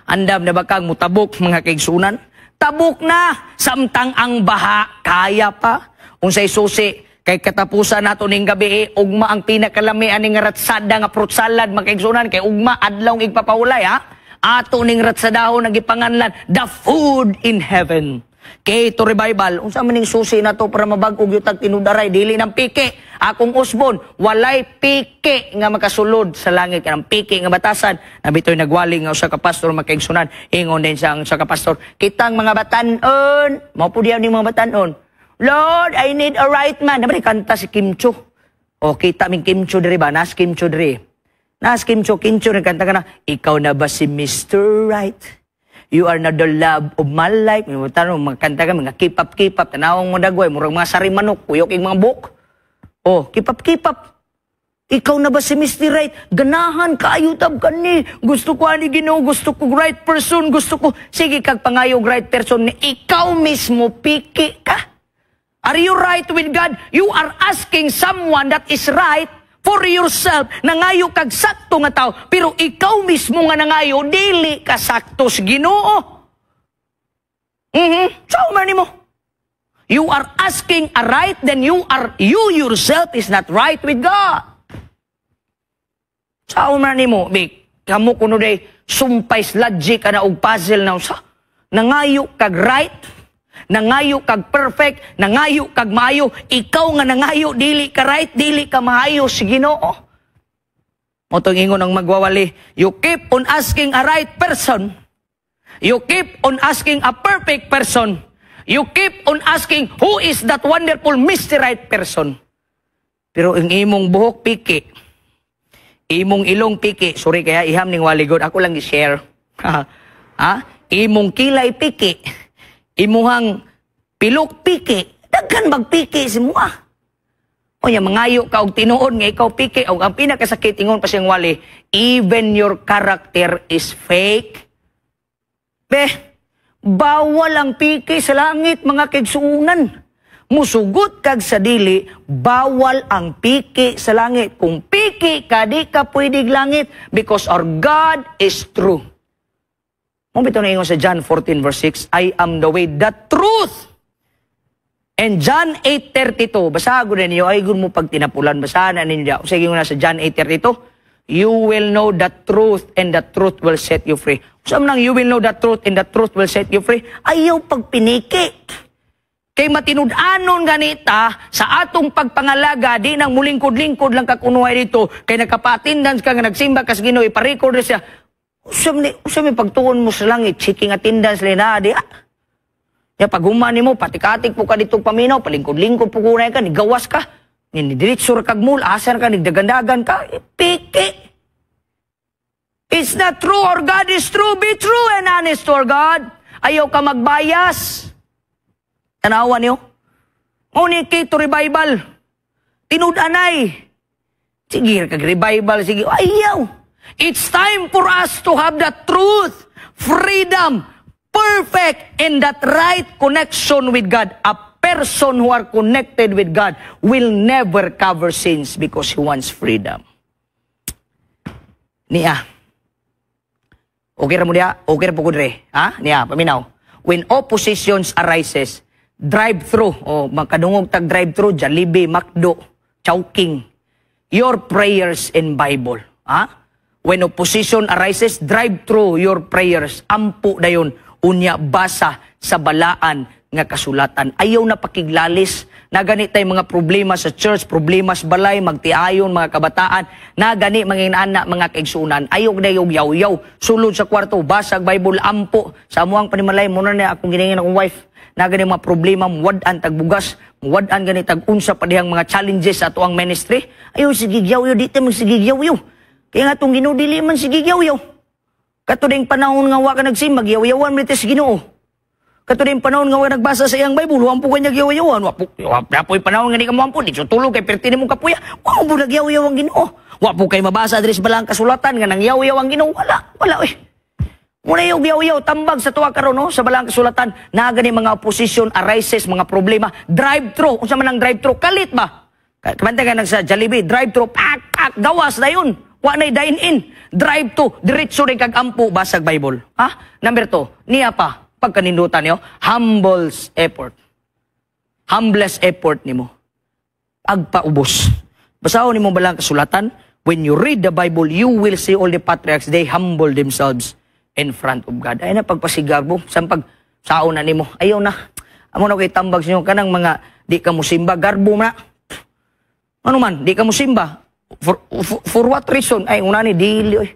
Andam na ba kang mutabok, mga kaigsunan? Tabok na! Samtang ang baha, kaya pa. Unsay susi, kay katapusan nato ning gabi, eh, ugma ang pinakalami ani nga ratsada nga fruit salad, mga kaigsunan, kay ugma adlaw igpapahulay, ha. Ato ning ratsadahon nga gipanganlan "The Food in Heaven". Kay to revival, unsa man ning susi nato para mabag-og gyud tag tinudaray, dili nang piki. Akong usbon, walay piki nga makasulod sa langit, kanang piki nga batasan. Nabitoy nagwali nga usa ka pastor, mga kaigsunan, ingon din siya ang usa ka pastor, kitang mga batanon, mao pud ning mga batanon. "Lord, I need a right man." Naman kanta si Kim Chiu. O, kita ming Kim Chiu diri ba? Nas Kim Chiu diri. Nas Kim Chiu, Kim Chiu, nagkanta ka na, "Ikaw na ba si Mr. Right? You are not the love of my life." May tanong, magkanta ka, mga keep up, keep up. Tanawang mo dagway, murag mga sari manok, kuyok yung mga buhok. Oh, keep up, keep up. "Ikaw na ba si Mr. Right? Ganahan kaayo tab kani. Gusto ko ani Ginoo, gusto ko right person, gusto ko." Sige kag pangayog right person ni ikaw mismo piki ka. Are you right with God? You are asking someone that is right for yourself. Nangayo kag sakto nga tao, pero ikaw mismo nga nangayo dili ka sakto sa Ginoo. So man nimo. You are asking a right, then you yourself is not right with God. Sao man nimo, bik, kamo kuno day sumpay logic ka na og puzzle na usa. Nangayo kag right, nangayo kag perfect, nangayo kag maayo, ikaw nga nangayo dili ka right, dili ka maayo sa Ginoo. Mao tong ingon ang magwawali, you keep on asking a right person You keep on asking a perfect person. You keep on asking who is that wonderful Mr. Right person. Pero ang imong buhok piki, imong ilong piki, sorry kaya iham ning waligod, ako lang i-share. Ha? Imong kilay piki, imuhang pilok piki, daghan magpiki si mua. O nya mangayo ka og tinuod nga ikaw piki og ang pinakasakit, ingon pa siyang wali, even your character is fake. Be, bawal ang piki sa langit, mga kaigsuonan. Musugot kag sa dili, bawal ang piki sa langit. Kung piki ka, di ka pwedeng langit because our God is true. Mao bitaw na ingon sa John 14 verse 6, "I am the way, the truth." And John 8:32, basahan ko na ninyo, ay mo pag tinapulan, basahan na ninyo. Sige na sa John 8:32, "You will know the truth and the truth will set you free." Saan nang you will know the truth and the truth will set you free? Ayaw pagpiniki. Kay matinud-anon ganita sa atong pagpangalaga, di nang mulingkod-lingkod lang kakunuhay dito, kay nagka-attendance ka nga nagsimba kas Ginoo, ipa-record na siya. Usam ni pagtuon mo sa langit, checking attendance na di ah. Ya pag human nimo patikatik po ka dito paminaw, palingkod-lingkod po kunay ka, nigawas ka. Ni diretso ra kag mall, asa ka nigdagandagan ka, piki. It's not true or God is true. Be true and honest to our God. Ayaw ka magbayas. Tanawa niyo. Ngunit kay to revival. Tinud-anay. Sige, kag revival, sige. Ayaw. It's time for us to have the truth, freedom, perfect, and that right connection with God. A person who are connected with God will never cover sins because he wants freedom. Niya. Okay ra mo diya? Okay ra po ko dire. Ha? Niya, paminaw. When oppositions arises, drive through o makadungog tag drive through, Jollibee, McDo, Chowking, your prayers in Bible. Ha? When opposition arises, drive through your prayers. Ampo dayon, unya basa sa balaan nga kasulatan. Ayaw na pakiglalis. Na gani tay mga problema sa church, problema sa balay, magtiayon mga kabataan. Na gani mga inaana, mga kaigsunan. Ayaw na yung yaw-yaw. Sulod sa kwarto, basag Bible, ampo. Sa amuang panimalay, muna na akong giningin akong wife. Na gani mga problema, muwad-an tagbugas, muwad-an gani tag-unsa pa dihang mga challenges sa atoang ministry. Ayaw sige yaw-yaw, di tayo magsige yaw-yaw. Kaya nga itong Ginoo dili man sige yaw-yaw. Kato ding panahon nga wa ka nagsimba, yaw-yawan mo sa Ginoo. Kato ding panahon nga wa nagbasa sa iyang Bible, wa po kanya yaw-yawan. Wa po, wa po'y panahon nga di ka moampo, di tulog kay perti nimo kapuya. Wa po nagyaw-yaw ang Ginoo. Wa po kay mabasa diri sa balang kasulatan nga nangyaw-yaw ang Ginoo. Wala, wala oy. Muna yung yaw-yaw, tambag sa tuwa karon no, sa balang kasulatan, naa gani mga opposition arises, mga problema, drive-through. Unsa man ang drive-through? Kalit ba? Kamantay ka nag sa Jollibee, drive-through, pak, pak, gawas na yun. Wa na'y dine-in. Drive to, diretso rin kag ampo, basag Bible. Ha? Number 2, niya pa, pagkanindutan niyo, humbles effort. Humblest effort nimo. Agpaubos. Basahon nimo balang kasulatan, when you read the Bible, you will see all the patriarchs, they humble themselves in front of God. Ay na pagpasigarbo, sa pag saon na nimo, ayaw na. Amo na kay tambag sa inyo, kanang mga di ka musimba, garbo na. Ano man, di ka musimba. For what reason? Ay, una ni, dili, oy.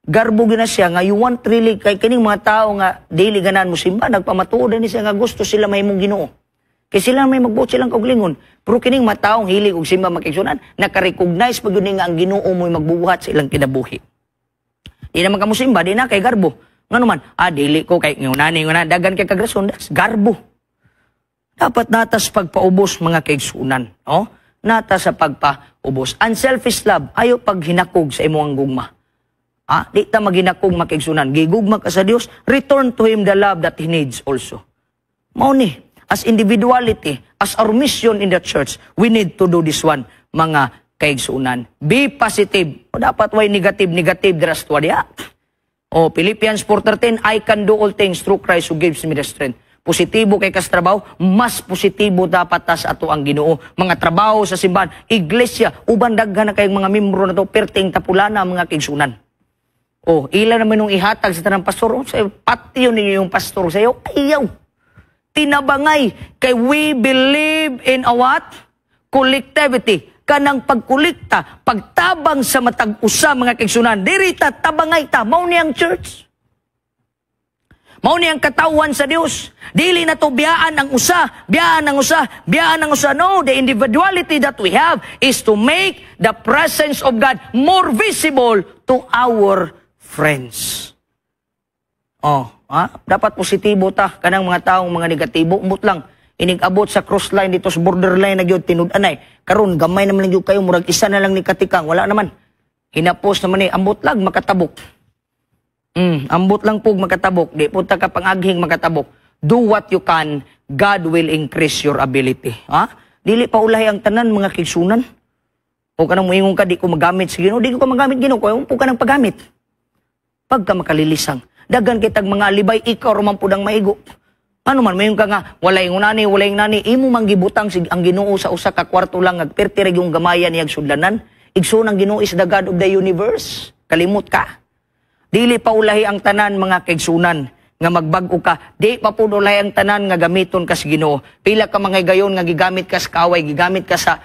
Garbo gina siya nga you want really, kay kining mga tao nga dili ganan mo simba, nagpamatuod ni siya nga gusto sila mahimong Ginoo. Kay sila may magbuot silang kauglingon. Pero kining mga taong hilig og simba, makigsunan, naka-recognize pag yun nga ang Ginoo mo'y magbubuhat sa ilang kinabuhi. Di naman ka mo simba, di na kay garbo. Ngano man, dili ko kay ngunani nguna dagan kay kagrason, that's garbo. Dapat natas pagpaubos, mga kaigsunan, no? Nata sa pagpaubos. Unselfish love, ayo paghinakog sa imong gugma. Ah, di ta maghinakog, makiigsunan. Gigugma ka sa Dios, return to Him the love that He needs also. Mao ni, as individuality, as our mission in the church, we need to do this one, mga kaigsunan. Be positive. O dapat way negative, negative dira sa tuwa diha. O Philippians 4:13, "I can do all things through Christ who gives me the strength." Positibo kay kas trabaho, mas positibo dapat ta sa ato ang Ginoo. Mga trabaho sa simbahan, iglesia, uban daghan na kayong mga membro na to, perting tapulana, mga kaigsunan. O, ila naman nung ihatag sa tanang pastor, o, sa patio ninyo yung pastor sa iyo, ayaw. Tinabangay, kay we believe in a what? Collectivity. Kanang pagkulikta, pagtabang sa matag usa, mga kaigsunan, diri ta, tabangay ta, mao ni ang church. Mao ni ang katawhan sa Dios. Dili na to biyaan ang usa, biyaan ang usa, biyaan ang usa. No, the individuality that we have is to make the presence of God more visible to our friends. Oh, ha? Dapat positibo ta kanang mga taong mga negatibo, umot lang. Inig-abot sa crossline dito sa borderline na gyud tinud-anay. Karon gamay naman lang gyud kayo, murag isa na lang ni katikang, wala naman. Hinapos naman ni, ambot lang makatabok. Ambot lang pug makatabok, di punta ka pangaghing makatabok. Do what you can, God will increase your ability. Ha? Dili pa ulahi ang tanan, mga kaigsuonan. O kanang muingon ka, di ko magamit sa Ginoo, di ko ka magamit Ginoo, kaya po ka ng paggamit. Pagka makalilisang. Daghan kitag mga alibay, ikaw raman pud ang maigo. Ano man, mayon ka nga, walay ngunani, walay nani, imo man gibutang ang Ginoo sa usa ka kwarto lang, ngagperti ra yung gamaya niyag sudlanan. Igsoon, ang Ginoo is the God of the universe. Kalimot ka. Dili pa ulahi ang tanan, mga kaigsuonan, nga magbag-o ka. Di pa pud ulahi ang tanan nga gamiton ka sa Ginoo. Pila ka mga gayon nga gigamit ka sa kaway, gigamit ka sa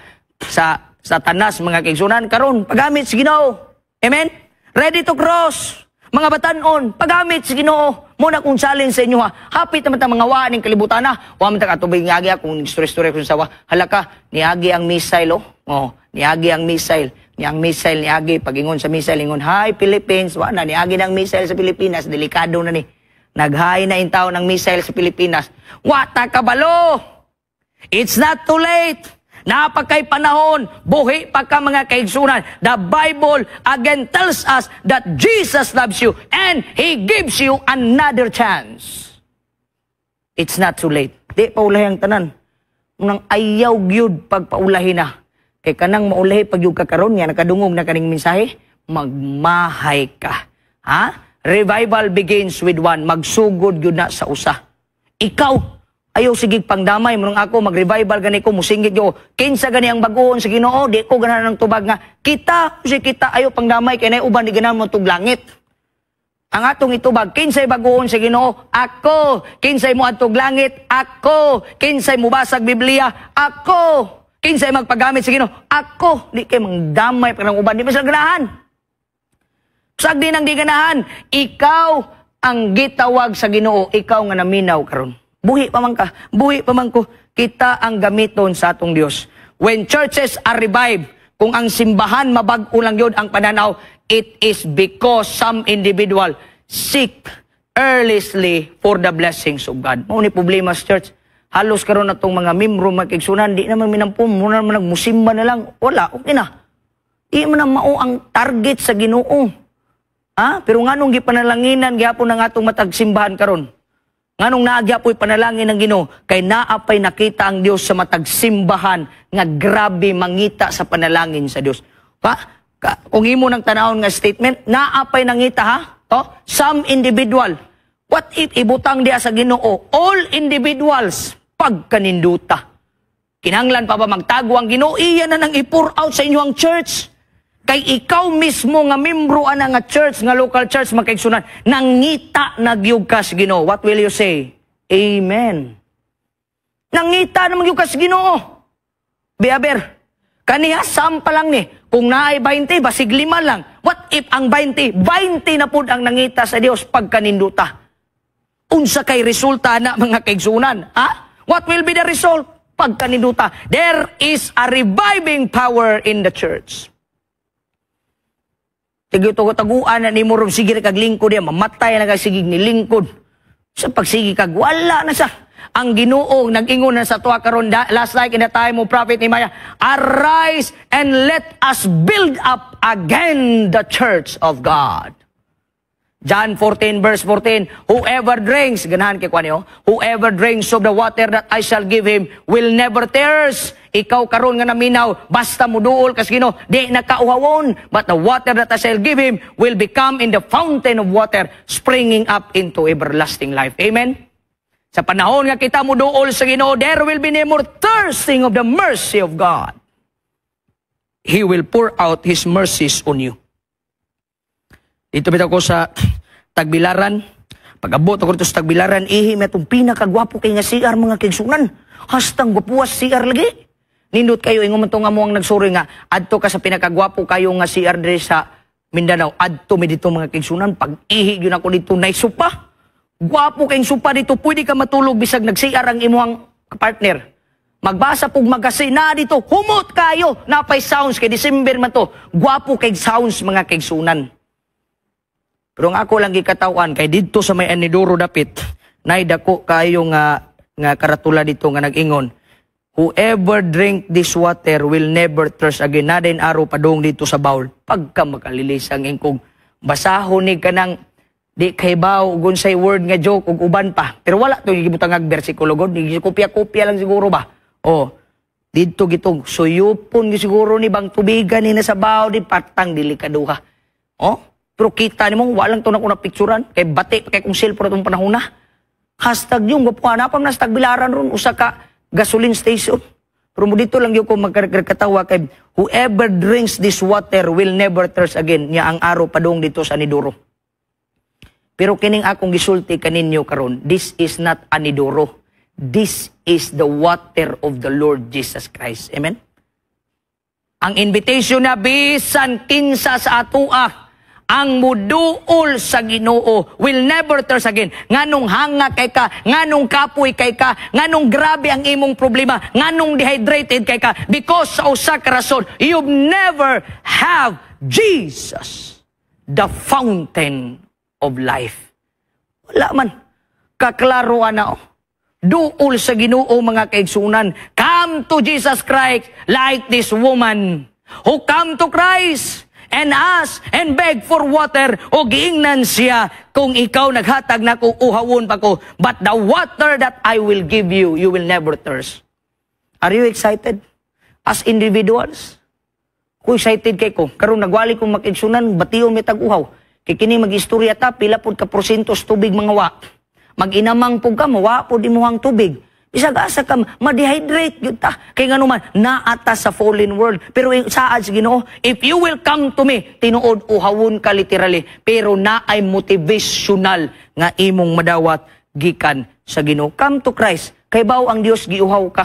Satanas, mga kaigsuonan. Karon pagamit sa Ginoo. Amen. Ready to cross. Mga batanon, pagamit sa Ginoo. Muna kung challenge sa inyo ha. Hapit naman ta mga waan ning kalibutan na. Wa man ta katubig niagi akong story-story kung sawa. Hala ka, niagi ang missile oh. Oh, niagi ang missile. Ni ang missile niagi, pagingon sa missile ingon, "Hi Philippines." Wa na niagi ng missile sa Pilipinas, delikado na ni. Naghay na in ng missile sa Pilipinas. Wa ta kabalo. It's not too late. Napakay panahon, buhi pa ka, mga kaigsuonan. The Bible again tells us that Jesus loves you and He gives you another chance. It's not too late. Di pa ulahi ang tanan. Unang ayaw gyud pagpaulahi na. Kay kanang maulahi pag yung kakaron nga nakadungog na kaning mensahe, magmahay ka. Ha? Revival begins with one. Magsugod gyud na sa usa. Ikaw, ayaw sige pangdamay mo ako mag-revival gani ko musingit yo. Kinsa gani ang bag-ohon sa Ginoo, di ko ganahan ng tubag nga kita, si kita ayaw pangdamay kay nay uban di ganahan mo tug langit. Ang atong itubag, kinsay bag-ohon sa Ginoo? Ako. Kinsay mo adtog langit? Ako. Kinsay mubasag Biblia? Ako. Kinsay magpagamit sa Ginoo? Ako. Di kay mangdamay pa ng uban, di pa sila ganahan. Sag di nang di ganahan, ikaw ang gitawag sa Ginoo, ikaw nga naminaw karon. Buhi pa man ka, buhi pa man ko, kita ang gamiton sa atong Dios. When churches are revived, kung ang simbahan mabag-o lang yun ang pananaw, it is because some individual seek earnestly for the blessings of God. Mao ni problema sa church. Halos karon atong mga membro, mga kaigsuonan, di naman minampum, muna naman nagmusimba na lang. Wala, okay na. Di man na mao ang target sa Ginoo. Ha? Pero nganong gipanalanginan gihapon ang atong matag simbahan karon? Nganong naa gyapoy panalangin ng Ginoo? Kay naapay nakita ang Dios sa matag simbahan nga grabe mangita sa panalangin sa Dios. Pa, ka, kung imo nang tanawon nga statement, naapay nangita ha? To, some individual. What if ibutang diya sa Ginoo all individuals, pagkaninduta? Kinahanglan pa ba magtago ang Ginoo? Iya na nang i-pour out sa inyo ang church. Kay ikaw mismo nga membro ana nga church, nga local church, mga kaigsuonan, nangita na gyud ka sa Ginoo. What will you say? Amen. Nangita naman gyud ka sa Ginoo. Biaber, kaniya sam pa lang ni. Kung naay 20, basig lima lang. What if ang 20, 20 na pud ang nangita sa Dios, pagkaninduta? Unsa kay resulta na, mga kaigsuonan? Ha? What will be the result? Pagkaninduta. There is a reviving power in the church. Tigyo taguan na ni mo sige kag lingkod diya, mamatay na kag sige ni lingkod. Sa pagsigi kag wala na sa ang Ginoo nag-ingon na sa tuwa karon last night in the time of Prophet Nehemiah, "Arise and let us build up again the church of God." John 14 verse 14, "Whoever drinks," ganahan kay kuan niyo, "whoever drinks of the water that I shall give him will never thirst." Ikaw karon nga naminaw, basta muduol kas Ginoo, di nakauhawon, but the water that I shall give him will become in the fountain of water springing up into everlasting life. Amen. Sa panahon nga kita muduol sa Ginoo, there will be no more thirsting of the mercy of God. He will pour out His mercies on you. Dito bitaw ko sa Tagbilaran. Pag-abot ako dito sa Tagbilaran, ihi may itong pinakagwapo kay nga CR, mga kaigsuonan. Hastang gwapuas CR lagi. Nindot kayo, ingon man to nga mo ang nagsuri nga, adto ka sa pinakagwapo kayo nga CR diri sa Mindanao. Adto mi dito, mga kaigsuonan, pag ihi yun ako dito, naisupa. Gwapo kayong sopa dito, pwede ka matulog bisag nag-CR ang imuhang partner. Magbasa pug magazine na dito, humot kayo, napay sounds kay December man to. Gwapo kay sounds, mga kaigsunan. Pero ang ako lang gikatawan kay didto sa may Anidoro dapit, nay dako kayo nga nga karatula dito nga nag-ingon, "Whoever drink this water will never thirst again." Na din araw padung dito sa bowl. Pagka makalilisang ingkog, basahon ni kanang di kay baw ug unsay word nga joke ug uban pa. Pero wala to gibutang ag bersikulo god, kopya-kopya lang siguro ba. Oh, didto gitong suyupon gi siguro ni bang tubigan ni na sa baw di patang dili kaduha. Oh, pero kita nimo walang to na ko na picturean kay bati pa kay kung cellphone atong panahon na. Hashtag yung gwapuhan na pa na sa tagbilaran ron usa ka gasoline station. Pero mo dito lang yung ko magkatawa kay "Whoever drinks this water will never thirst again." Nya ang araw padung dito sa Anidoro. Pero kining akong gisulti kaninyo karon, this is not Anidoro. This is the water of the Lord Jesus Christ. Amen? Ang invitation na bisan kinsa sa atua ang muduol sa Ginoo will never thirst again. Nganong hanga kay ka, nganong kapoy kay ka, nganong grabe ang imong problema, nganong dehydrated kay ka, because sa usa ka rason, you never have Jesus, the fountain of life. Wala man. Kaklaro na oh. Duol sa Ginoo, mga kaigsunan. Come to Jesus Christ like this woman who come to Christ and ask and beg for water o giingnan siya, "Kung ikaw naghatag nako, uhawon pa ko, but the water that I will give you, you will never thirst." Are you excited as individuals? Ko excited kay ko karon nagwali kong makigsunan, bation mi tag-uhaw kay kini mag-istorya ta pila pud ka porsentos tubig mga wa. Mag-inamang pud ka, mawa pud imuhang tubig. Bisag asa ka, ma-dehydrate gyud ta. Kay ngano man, naata sa fallen world. Pero saad sa Ginoo, "If you will come to me," tinuod uhawon ka literally. Pero naay motivational nga imong madawat gikan sa Ginoo. Come to Christ. Kay baw ang Dios giuhaw ka.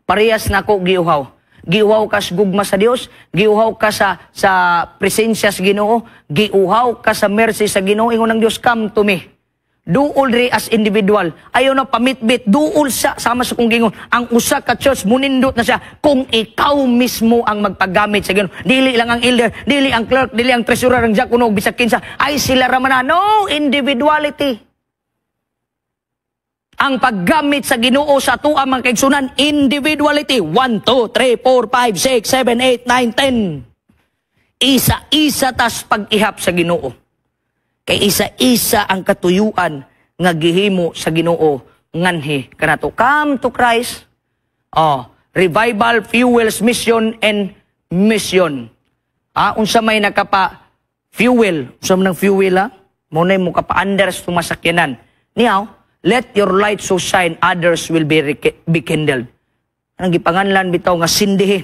Parehas nako giuhaw. Giuhaw ka sa gugma sa Dios, giuhaw ka sa presensya sa Ginoo, giuhaw ka sa mercy sa Ginoo. Ingon ang Dios, "Come to me." Duol ri as individual. Ayaw na pamitbit, duol sa sama sa kong gingon. Ang usa ka church munindot na siya kung ikaw mismo ang magpagamit sa Ginoo. Dili lang ang elder, dili ang clerk, dili ang treasurer, ang diakono, bisag kinsa. Ay sila ra man na. No, individuality. Ang paggamit sa Ginoo sa atoa, mga kaigsunan, individuality. 1, 2, 3, 4, 5, 6, 7, 8, 9, 10. Isa-isa tas pag-ihap sa Ginoo. Kay isa-isa ang katuyuan nga gihimo sa Ginoo nganhi kanato. Come to Christ. Oh, revival fuels mission and mission. Ah, unsa may nakapa fuel? Unsa man ang fuel ha? Mo na mo kapa-andar sa tumasakyanan. Niyaw, let your light so shine others will be kindled. Anong gipanganlan bitaw nga sindihi.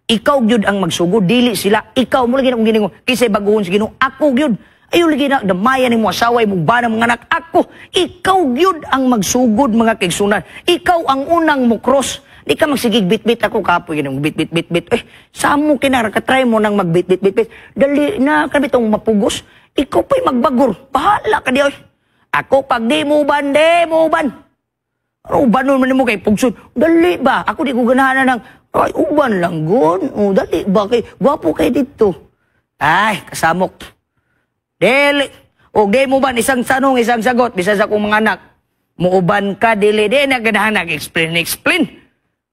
Ikaw gyud ang magsugod, dili sila. Ikaw mo lagi na kong giningo. Kisay baguhon sa Ginoo, ako gyud. Ayo lagi na damayan nimo asawa mo bana mga anak ako. Ikaw gyud ang magsugod, mga kaigsunan. Ikaw ang unang mo cross. Di ka magsigig bit-bit ako kapoy ginoo bit-bit bit-bit. Eh samo kina ka try mo nang magbit-bit bit-bit. Dali na ka bitong mapugos. Ikaw pa'y magbagor. Bahala ka di oy. Ako pag di mo ban, di mo ban. Ano ubanon man nimo kay pugson? Dali ba? Ako di ko ganahan na ng ay uban lang gon. Oh, dali ba kay gwapo kay dito. Ay, kasamok. Dili. O di mo ban isang tanong, isang sagot bisan sa akong mga anak. Muuban ka dili? Di na ganahan nag-explain explain.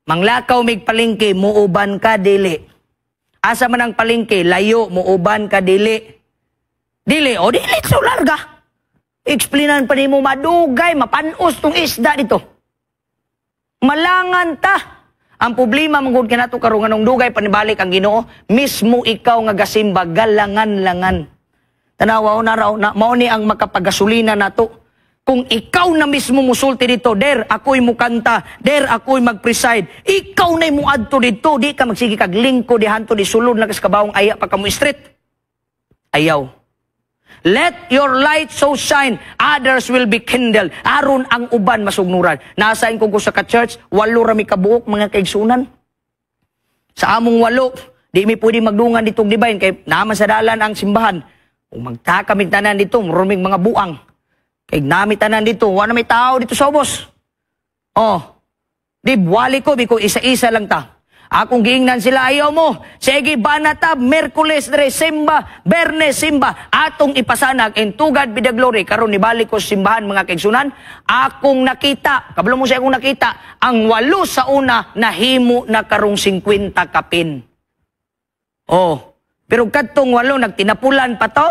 Manglakaw mig palengke, muuban ka dili? Asa man ang palengke, layo, muuban ka dili? Dili, o dili so larga. Explainan pa nimo madugay, mapanos tong isda dito. Malangan ta. Ang problema man gud kanato karon nganong dugay panibalik ang Ginoo, mismo ikaw nga gasimba galangan-langan. Tanawa na raw na mao ni ang makapagasolina nato. Kung ikaw na mismo musulti dito, der ako'y mukanta, der ako'y mag-preside, ikaw na muadto dito, di ka magsige kag lingko di hanto di sulod na kas kabawong aya pa ka mo street. Ayaw. Let your light so shine, others will be kindled. Aron ang uban masugnuran. Nasain ko ko sa ka-church, walo rami kabuok, mga kaigsunan. Sa among walo, di mi pwede magdungan ditong divine kay naman sa dalan ang simbahan. Kung magtakamig tanan dito, maruming mga buang. Kay nami tanan dito, wala may tao dito sa ubos. Oh, di wali ko, biko isa-isa lang ta. Akong giingnan sila, "Ayaw mo. Sige, banata, Merkules dre, simba, Bernes, simba." Atong ipasanag, and to God be the glory. Karon nibalik ko sa simbahan, mga kaigsunan. Akong nakita, kabalo mo siya akong nakita, ang 8 sa una, nahimo na karong 50 kapin. Oh, pero kadtong 8, nagtinapulan pa to?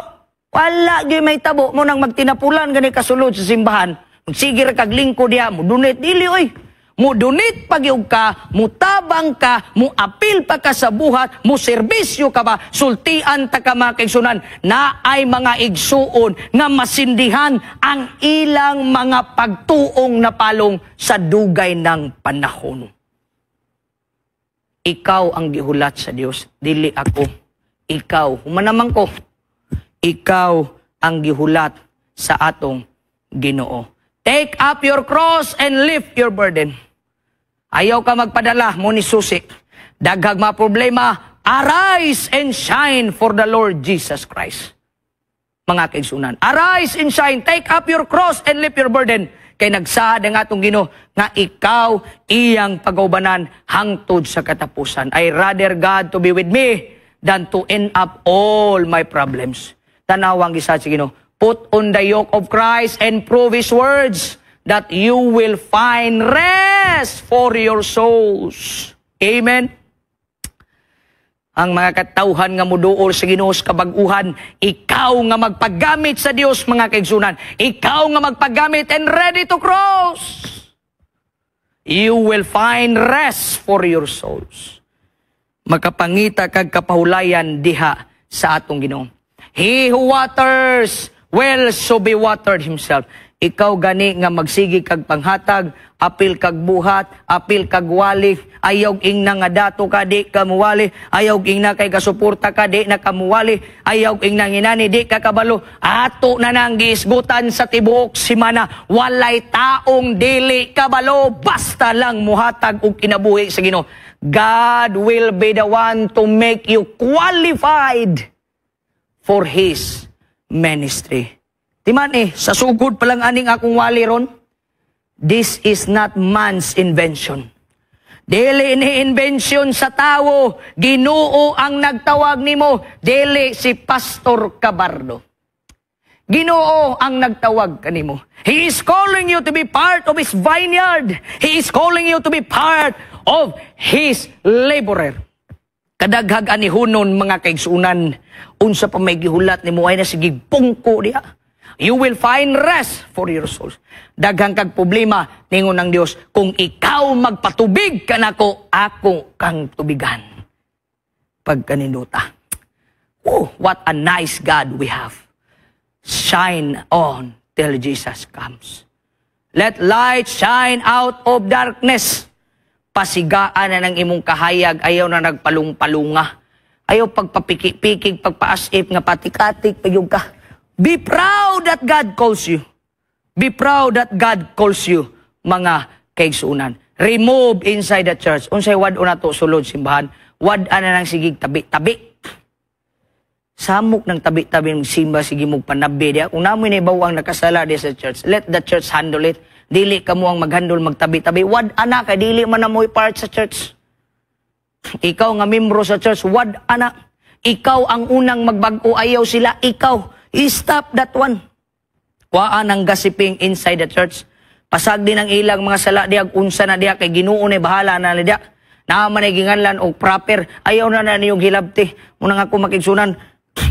Wala gyud may tabo mo nang magtinapulan gani kasulod sa simbahan. Magsige ra kag lingkod diha, mo donate dili oy. Mo donate pa gyud ka, mo tabang ka, mo apil pa ka sa buhat, mo serbisyo ka ba, sultian ta ka, mga kaigsunan, na ay mga igsuon nga masindihan ang ilang mga pagtuong napalong sa dugay ng panahon. Ikaw ang gihulat sa Dios, dili ako. Ikaw, humanaman ko. Ikaw ang gihulat sa atong Ginoo. Take up your cross and lift your burden. Ayaw ka magpadala mo ni susi. Daghag mga problema, arise and shine for the Lord Jesus Christ. Mga kaigsunan, arise and shine, take up your cross and lift your burden. Kay nagsaad ang atong Ginoo nga ikaw iyang pagaubanan hangtod sa katapusan. I rather God to be with me than to end up all my problems. Tanawang gisaad sa Ginoo. Put on the yoke of Christ and prove His words that you will find rest for your souls. Amen. Ang mga katawhan nga muduol sa Ginoo sa kabag-uhan, ikaw nga magpaggamit sa Dios, mga kaigsunan, ikaw nga magpaggamit and ready to cross. You will find rest for your souls. Makapangita kag kapahulayan diha sa atong Ginoo. He who waters will so be watered himself. Ikaw gani nga magsigi kag panghatag, apil kag buhat, apil kag wali, ayaw ingna nga dato ka, di ka muwali, ayaw ingna kay kasuporta ka, di na ka muwali, ayaw ingna nginani, di ka kabalo, ato na nang giisgutan sa tibuok simana, walay taong dili kabalo, basta lang muhatag og kinabuhi sa Ginoo. God will be the one to make you qualified for His ministry. Timan eh, sa sugod pa lang aning akong wali ron, this is not man's invention. Dili ni invention sa tawo, Ginoo ang nagtawag nimo, dili si Pastor Cabardo. Ginoo ang nagtawag kanimo. He is calling you to be part of His vineyard. He is calling you to be part of His laborer. Kadaghag anihunon, mga kaigsunan, unsa pa may gihulat nimo ay na sige pungko diha. You will find rest for your souls. Daghang kag problema, ningon ng Dios, kung ikaw magpatubig kanako, ako kang tubigan. Pagkaninduta. Oh, what a nice God we have. Shine on till Jesus comes. Let light shine out of darkness. Pasigaan na ng imong kahayag, ayaw na nagpalung-palunga. Ayaw pagpapiki-pikig, pagpaasip nga patikatik, pagyug ka. Be proud that God calls you. Be proud that God calls you, mga kaigsunan. Remove inside the church. Unsay wad-on nato sulod simbahan, wad-an na ng sigig tabi-tabi. Samok ng tabi-tabi ng simba, sige mong panabi diya. Kung namoy na ang nakasala diya sa church, let the church handle it. Dili kamo ang maghandle magtabi-tabi. Wad ana kay dili man na mo'y part sa church. Ikaw nga membro sa church, wad ana. Ikaw ang unang magbag-o, ayaw sila, ikaw. I-stop that one. Waan ang gossiping inside the church. Pasag din ang ilang mga sala diya, unsa na diya, kay Ginoo na bahala na diya. Naa man ay ginganlan og proper. Ayaw na na niyong hilabti. Muna nga ako makigsunan,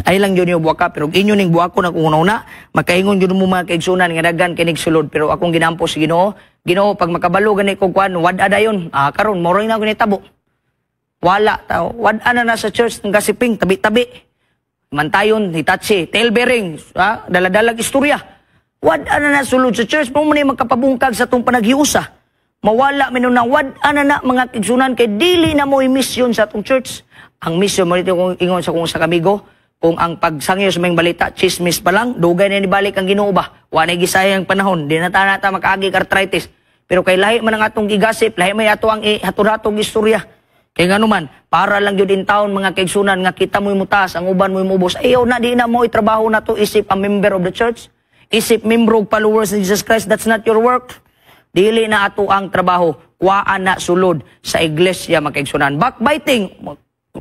ay lang yun yung buwaka, pero inyo ning buwako na kung una, makaingon yun mo, mga kaigsunan, nga daghan kinig sulod, pero akong ginampo sa Ginoo, "Ginoo, pag makabalo gani ko kuan, wad dayon." Ah, karon moro na ako tabo. Wala tao, wad na na sa church ng gossiping, tabi-tabi. Mantayon, hitachi, tale-bearing, ha? Daladalag istorya. Wad na na sulod sa church, mo man magkapabungkag sa itong panaghiusa. Mawala man na wad na na, mga kaigsunan, kay dili na mo mission sa atong church. Ang mission mo dito kung ingon sa kung sa kamigo, kung ang pagsangyo sa mga balita, chismis pa lang, dugay na nibalik ang Ginoo ba? Wa na gisayang panahon, di na ta na ta makaagi arthritis. Pero kay lahi man ang atong gigasip, lahi may ato ang hatod-hatog istorya. Kay ngano man, para lang yun in town, mga kaigsunan, nga kita mo'y mutas, ang uban mo'y mubos. Ayaw na, di na mo trabaho na to isip a member of the church. Isip membro ug followers ni Jesus Christ, that's not your work. Dili na ato ang trabaho. Kuhaan na sulod sa iglesia, mga kaigsunan. Backbiting,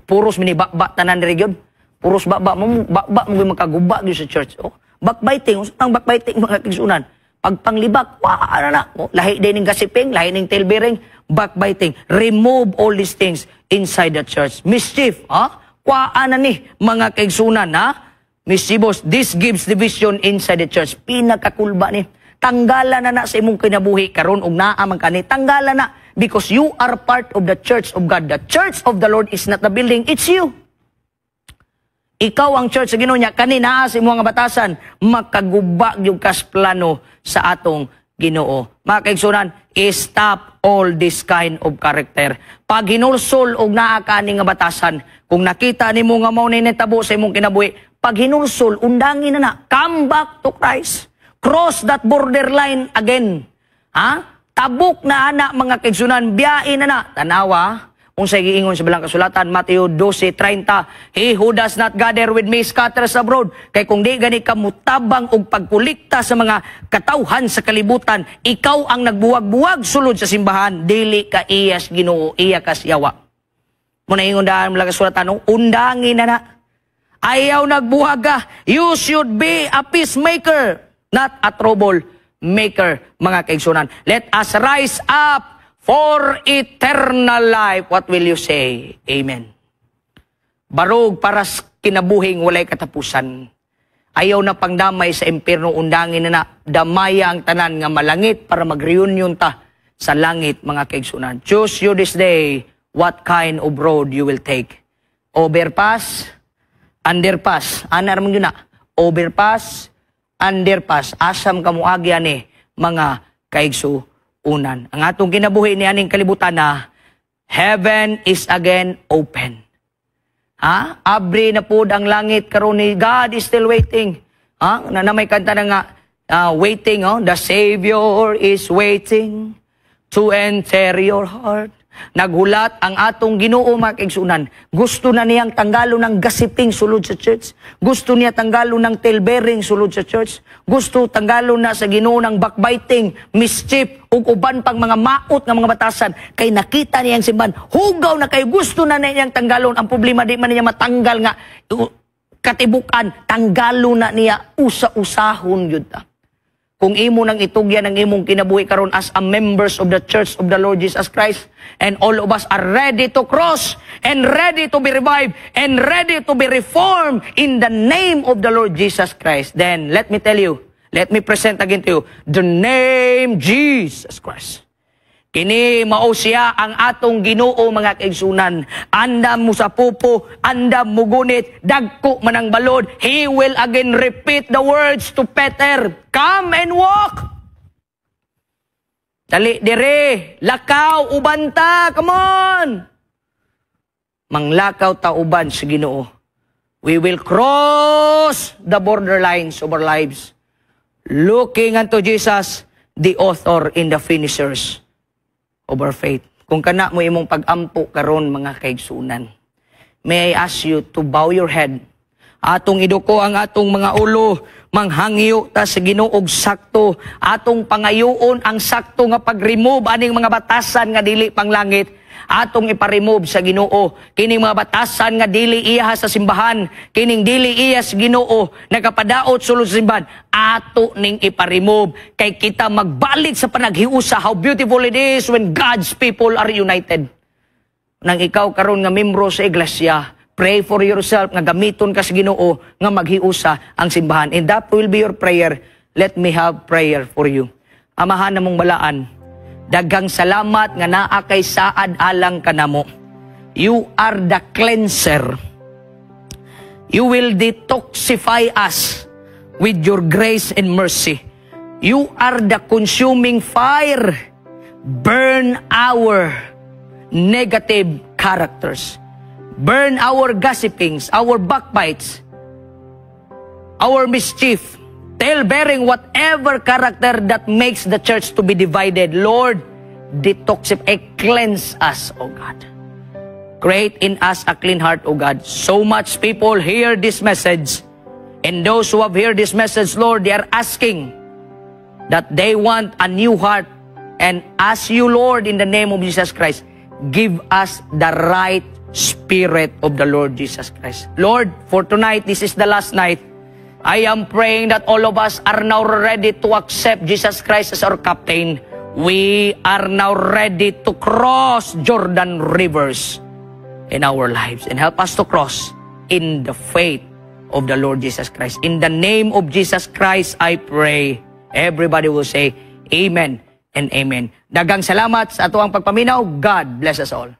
puros mini bakba tanan diri gyud. Puros bakba mo, bakba mo makaguba gyud sa church. Oh, backbiting, unsa ang backbiting, mga kaigsunan? Pagpanglibak, wa na na. Oh, lahi din ning gossiping, lahi ning tale-bearing, backbiting. Remove all these things inside the church. Mischief, ha? Kuhaan na ni, mga kaigsunan, ha? Mischievous, this gives division inside the church. Pinakakulba ni. Tanggala na na sa imong kinabuhi karon og naa man kani. Tanggala na because you are part of the church of God. The church of the Lord is not the building, it's you. Ikaw ang church sa Ginoo niya kani naa sa imong nga batasan, makaguba gyud kas plano sa atong Ginoo. Mga kaigsunan, stop all this kind of character. Pag hinulsol og naa kani nga batasan, kung nakita nimo nga mao ni nitabo sa imong kinabuhi, pag hinulsol, undangi na na, come back to Christ. Cross that borderline again. Ha? Tabok na ana, mga kaigsunan, biyain na na. Tanawa, unsay giingon sa balang kasulatan, Mateo 12:30, "He who does not gather with me scatters abroad." Kay kung di gani ka mutabang og pagkolekta sa mga katawhan sa kalibutan, ikaw ang nagbuwag-buwag sulod sa simbahan, dili ka iyas Ginoo, iya kas yawa. Muna ingon daan mga kasulatan, no? Undangi na na. Ayaw nagbuwag ka. You should be a peacemaker, not a trouble maker, mga kaigsunan. Let us rise up for eternal life. What will you say? Amen. Barog para sa kinabuhing walay katapusan. Ayaw na pangdamay sa impierno, undangin na na. Damaya ang tanan nga malangit para mag-reunion ta sa langit, mga kaigsunan. Choose you this day what kind of road you will take. Overpass, underpass. Ana ra man yun na. Overpass, underpass. Asam ka moagi ani, mga kaigsuunan? Ang atong kinabuhi ni aning kalibutan na heaven is again open. Ha? Abri na pud ang langit karon ni God is still waiting. Ha? Na may kanta na nga waiting, oh, the Savior is waiting to enter your heart. Naghulat ang atong Ginoo, mga kaigsunan. Gusto na niyang tanggalo ng gossiping sulod sa church. Gusto niya tanggalo ng tale-bearing sulod sa church. Gusto tanggalo na sa Ginoo ng backbiting, mischief, ug uban pang mga maot nga mga batasan. Kay nakita niya ang simbahan. Hugaw na kayo. Gusto na niyang tanggalon. Ang problema, di man niya matanggal nga katibukan. Tanggalo na niya usa-usahon yun ta. Kung imo nang itugyan ang imong kinabuhi karon as a members of the Church of the Lord Jesus Christ, and all of us are ready to cross and ready to be revived and ready to be reformed in the name of the Lord Jesus Christ, then let me tell you, let me present again to you the name Jesus Christ. Kini mao siya ang atong Ginoo, mga kaigsunan. Andam mo sa pupo, andam mo gunit, dagko man ang balod. He will again repeat the words to Peter, "Come and walk." Dali dire, lakaw uban ta, come on. Manglakaw ta uban sa Ginoo. We will cross the borderlines of our lives, looking unto Jesus, the author and the finishers of our faith. Kung kana mo imong pag-ampo karon, mga kaigsunan, may I ask you to bow your head. Atong iduko ang atong mga ulo, manghangyo ta sa Ginoo og sakto, atong pangayoon ang sakto nga pag-remove aning mga batasan nga dili panglangit. Atong iparemove sa Ginoo kining mga batasan nga dili iya sa simbahan, kining dili iya sa Ginoo nagapadaot sulod sa simbahan. Ato ning iparemove kay kita magbalik sa panaghiusa. How beautiful it is when God's people are united. Nang ikaw karon nga membro sa iglesia, pray for yourself nga gamiton ka sa Ginoo nga maghiusa ang simbahan. And that will be your prayer. Let me have prayer for you. Amahan namong balaan, daghang salamat nga naa kay saad alang kanamo. You are the cleanser. You will detoxify us with your grace and mercy. You are the consuming fire. Burn our negative characters. Burn our gossipings, our backbites, our mischief, tale-bearing, whatever character that makes the church to be divided. Lord, detoxify, cleanse us, O God. Create in us a clean heart, O God. So much people hear this message And those who have heard this message, Lord, they are asking that they want a new heart. And ask you, Lord, in the name of Jesus Christ, give us the right spirit of the Lord Jesus Christ. Lord, for tonight, this is the last night. I am praying that all of us are now ready to accept Jesus Christ as our captain. We are now ready to cross Jordan rivers in our lives and help us to cross in the faith of the Lord Jesus Christ. In the name of Jesus Christ, I pray. Everybody will say, "Amen and Amen." Daghang salamat sa atoang pagpaminaw. God bless us all.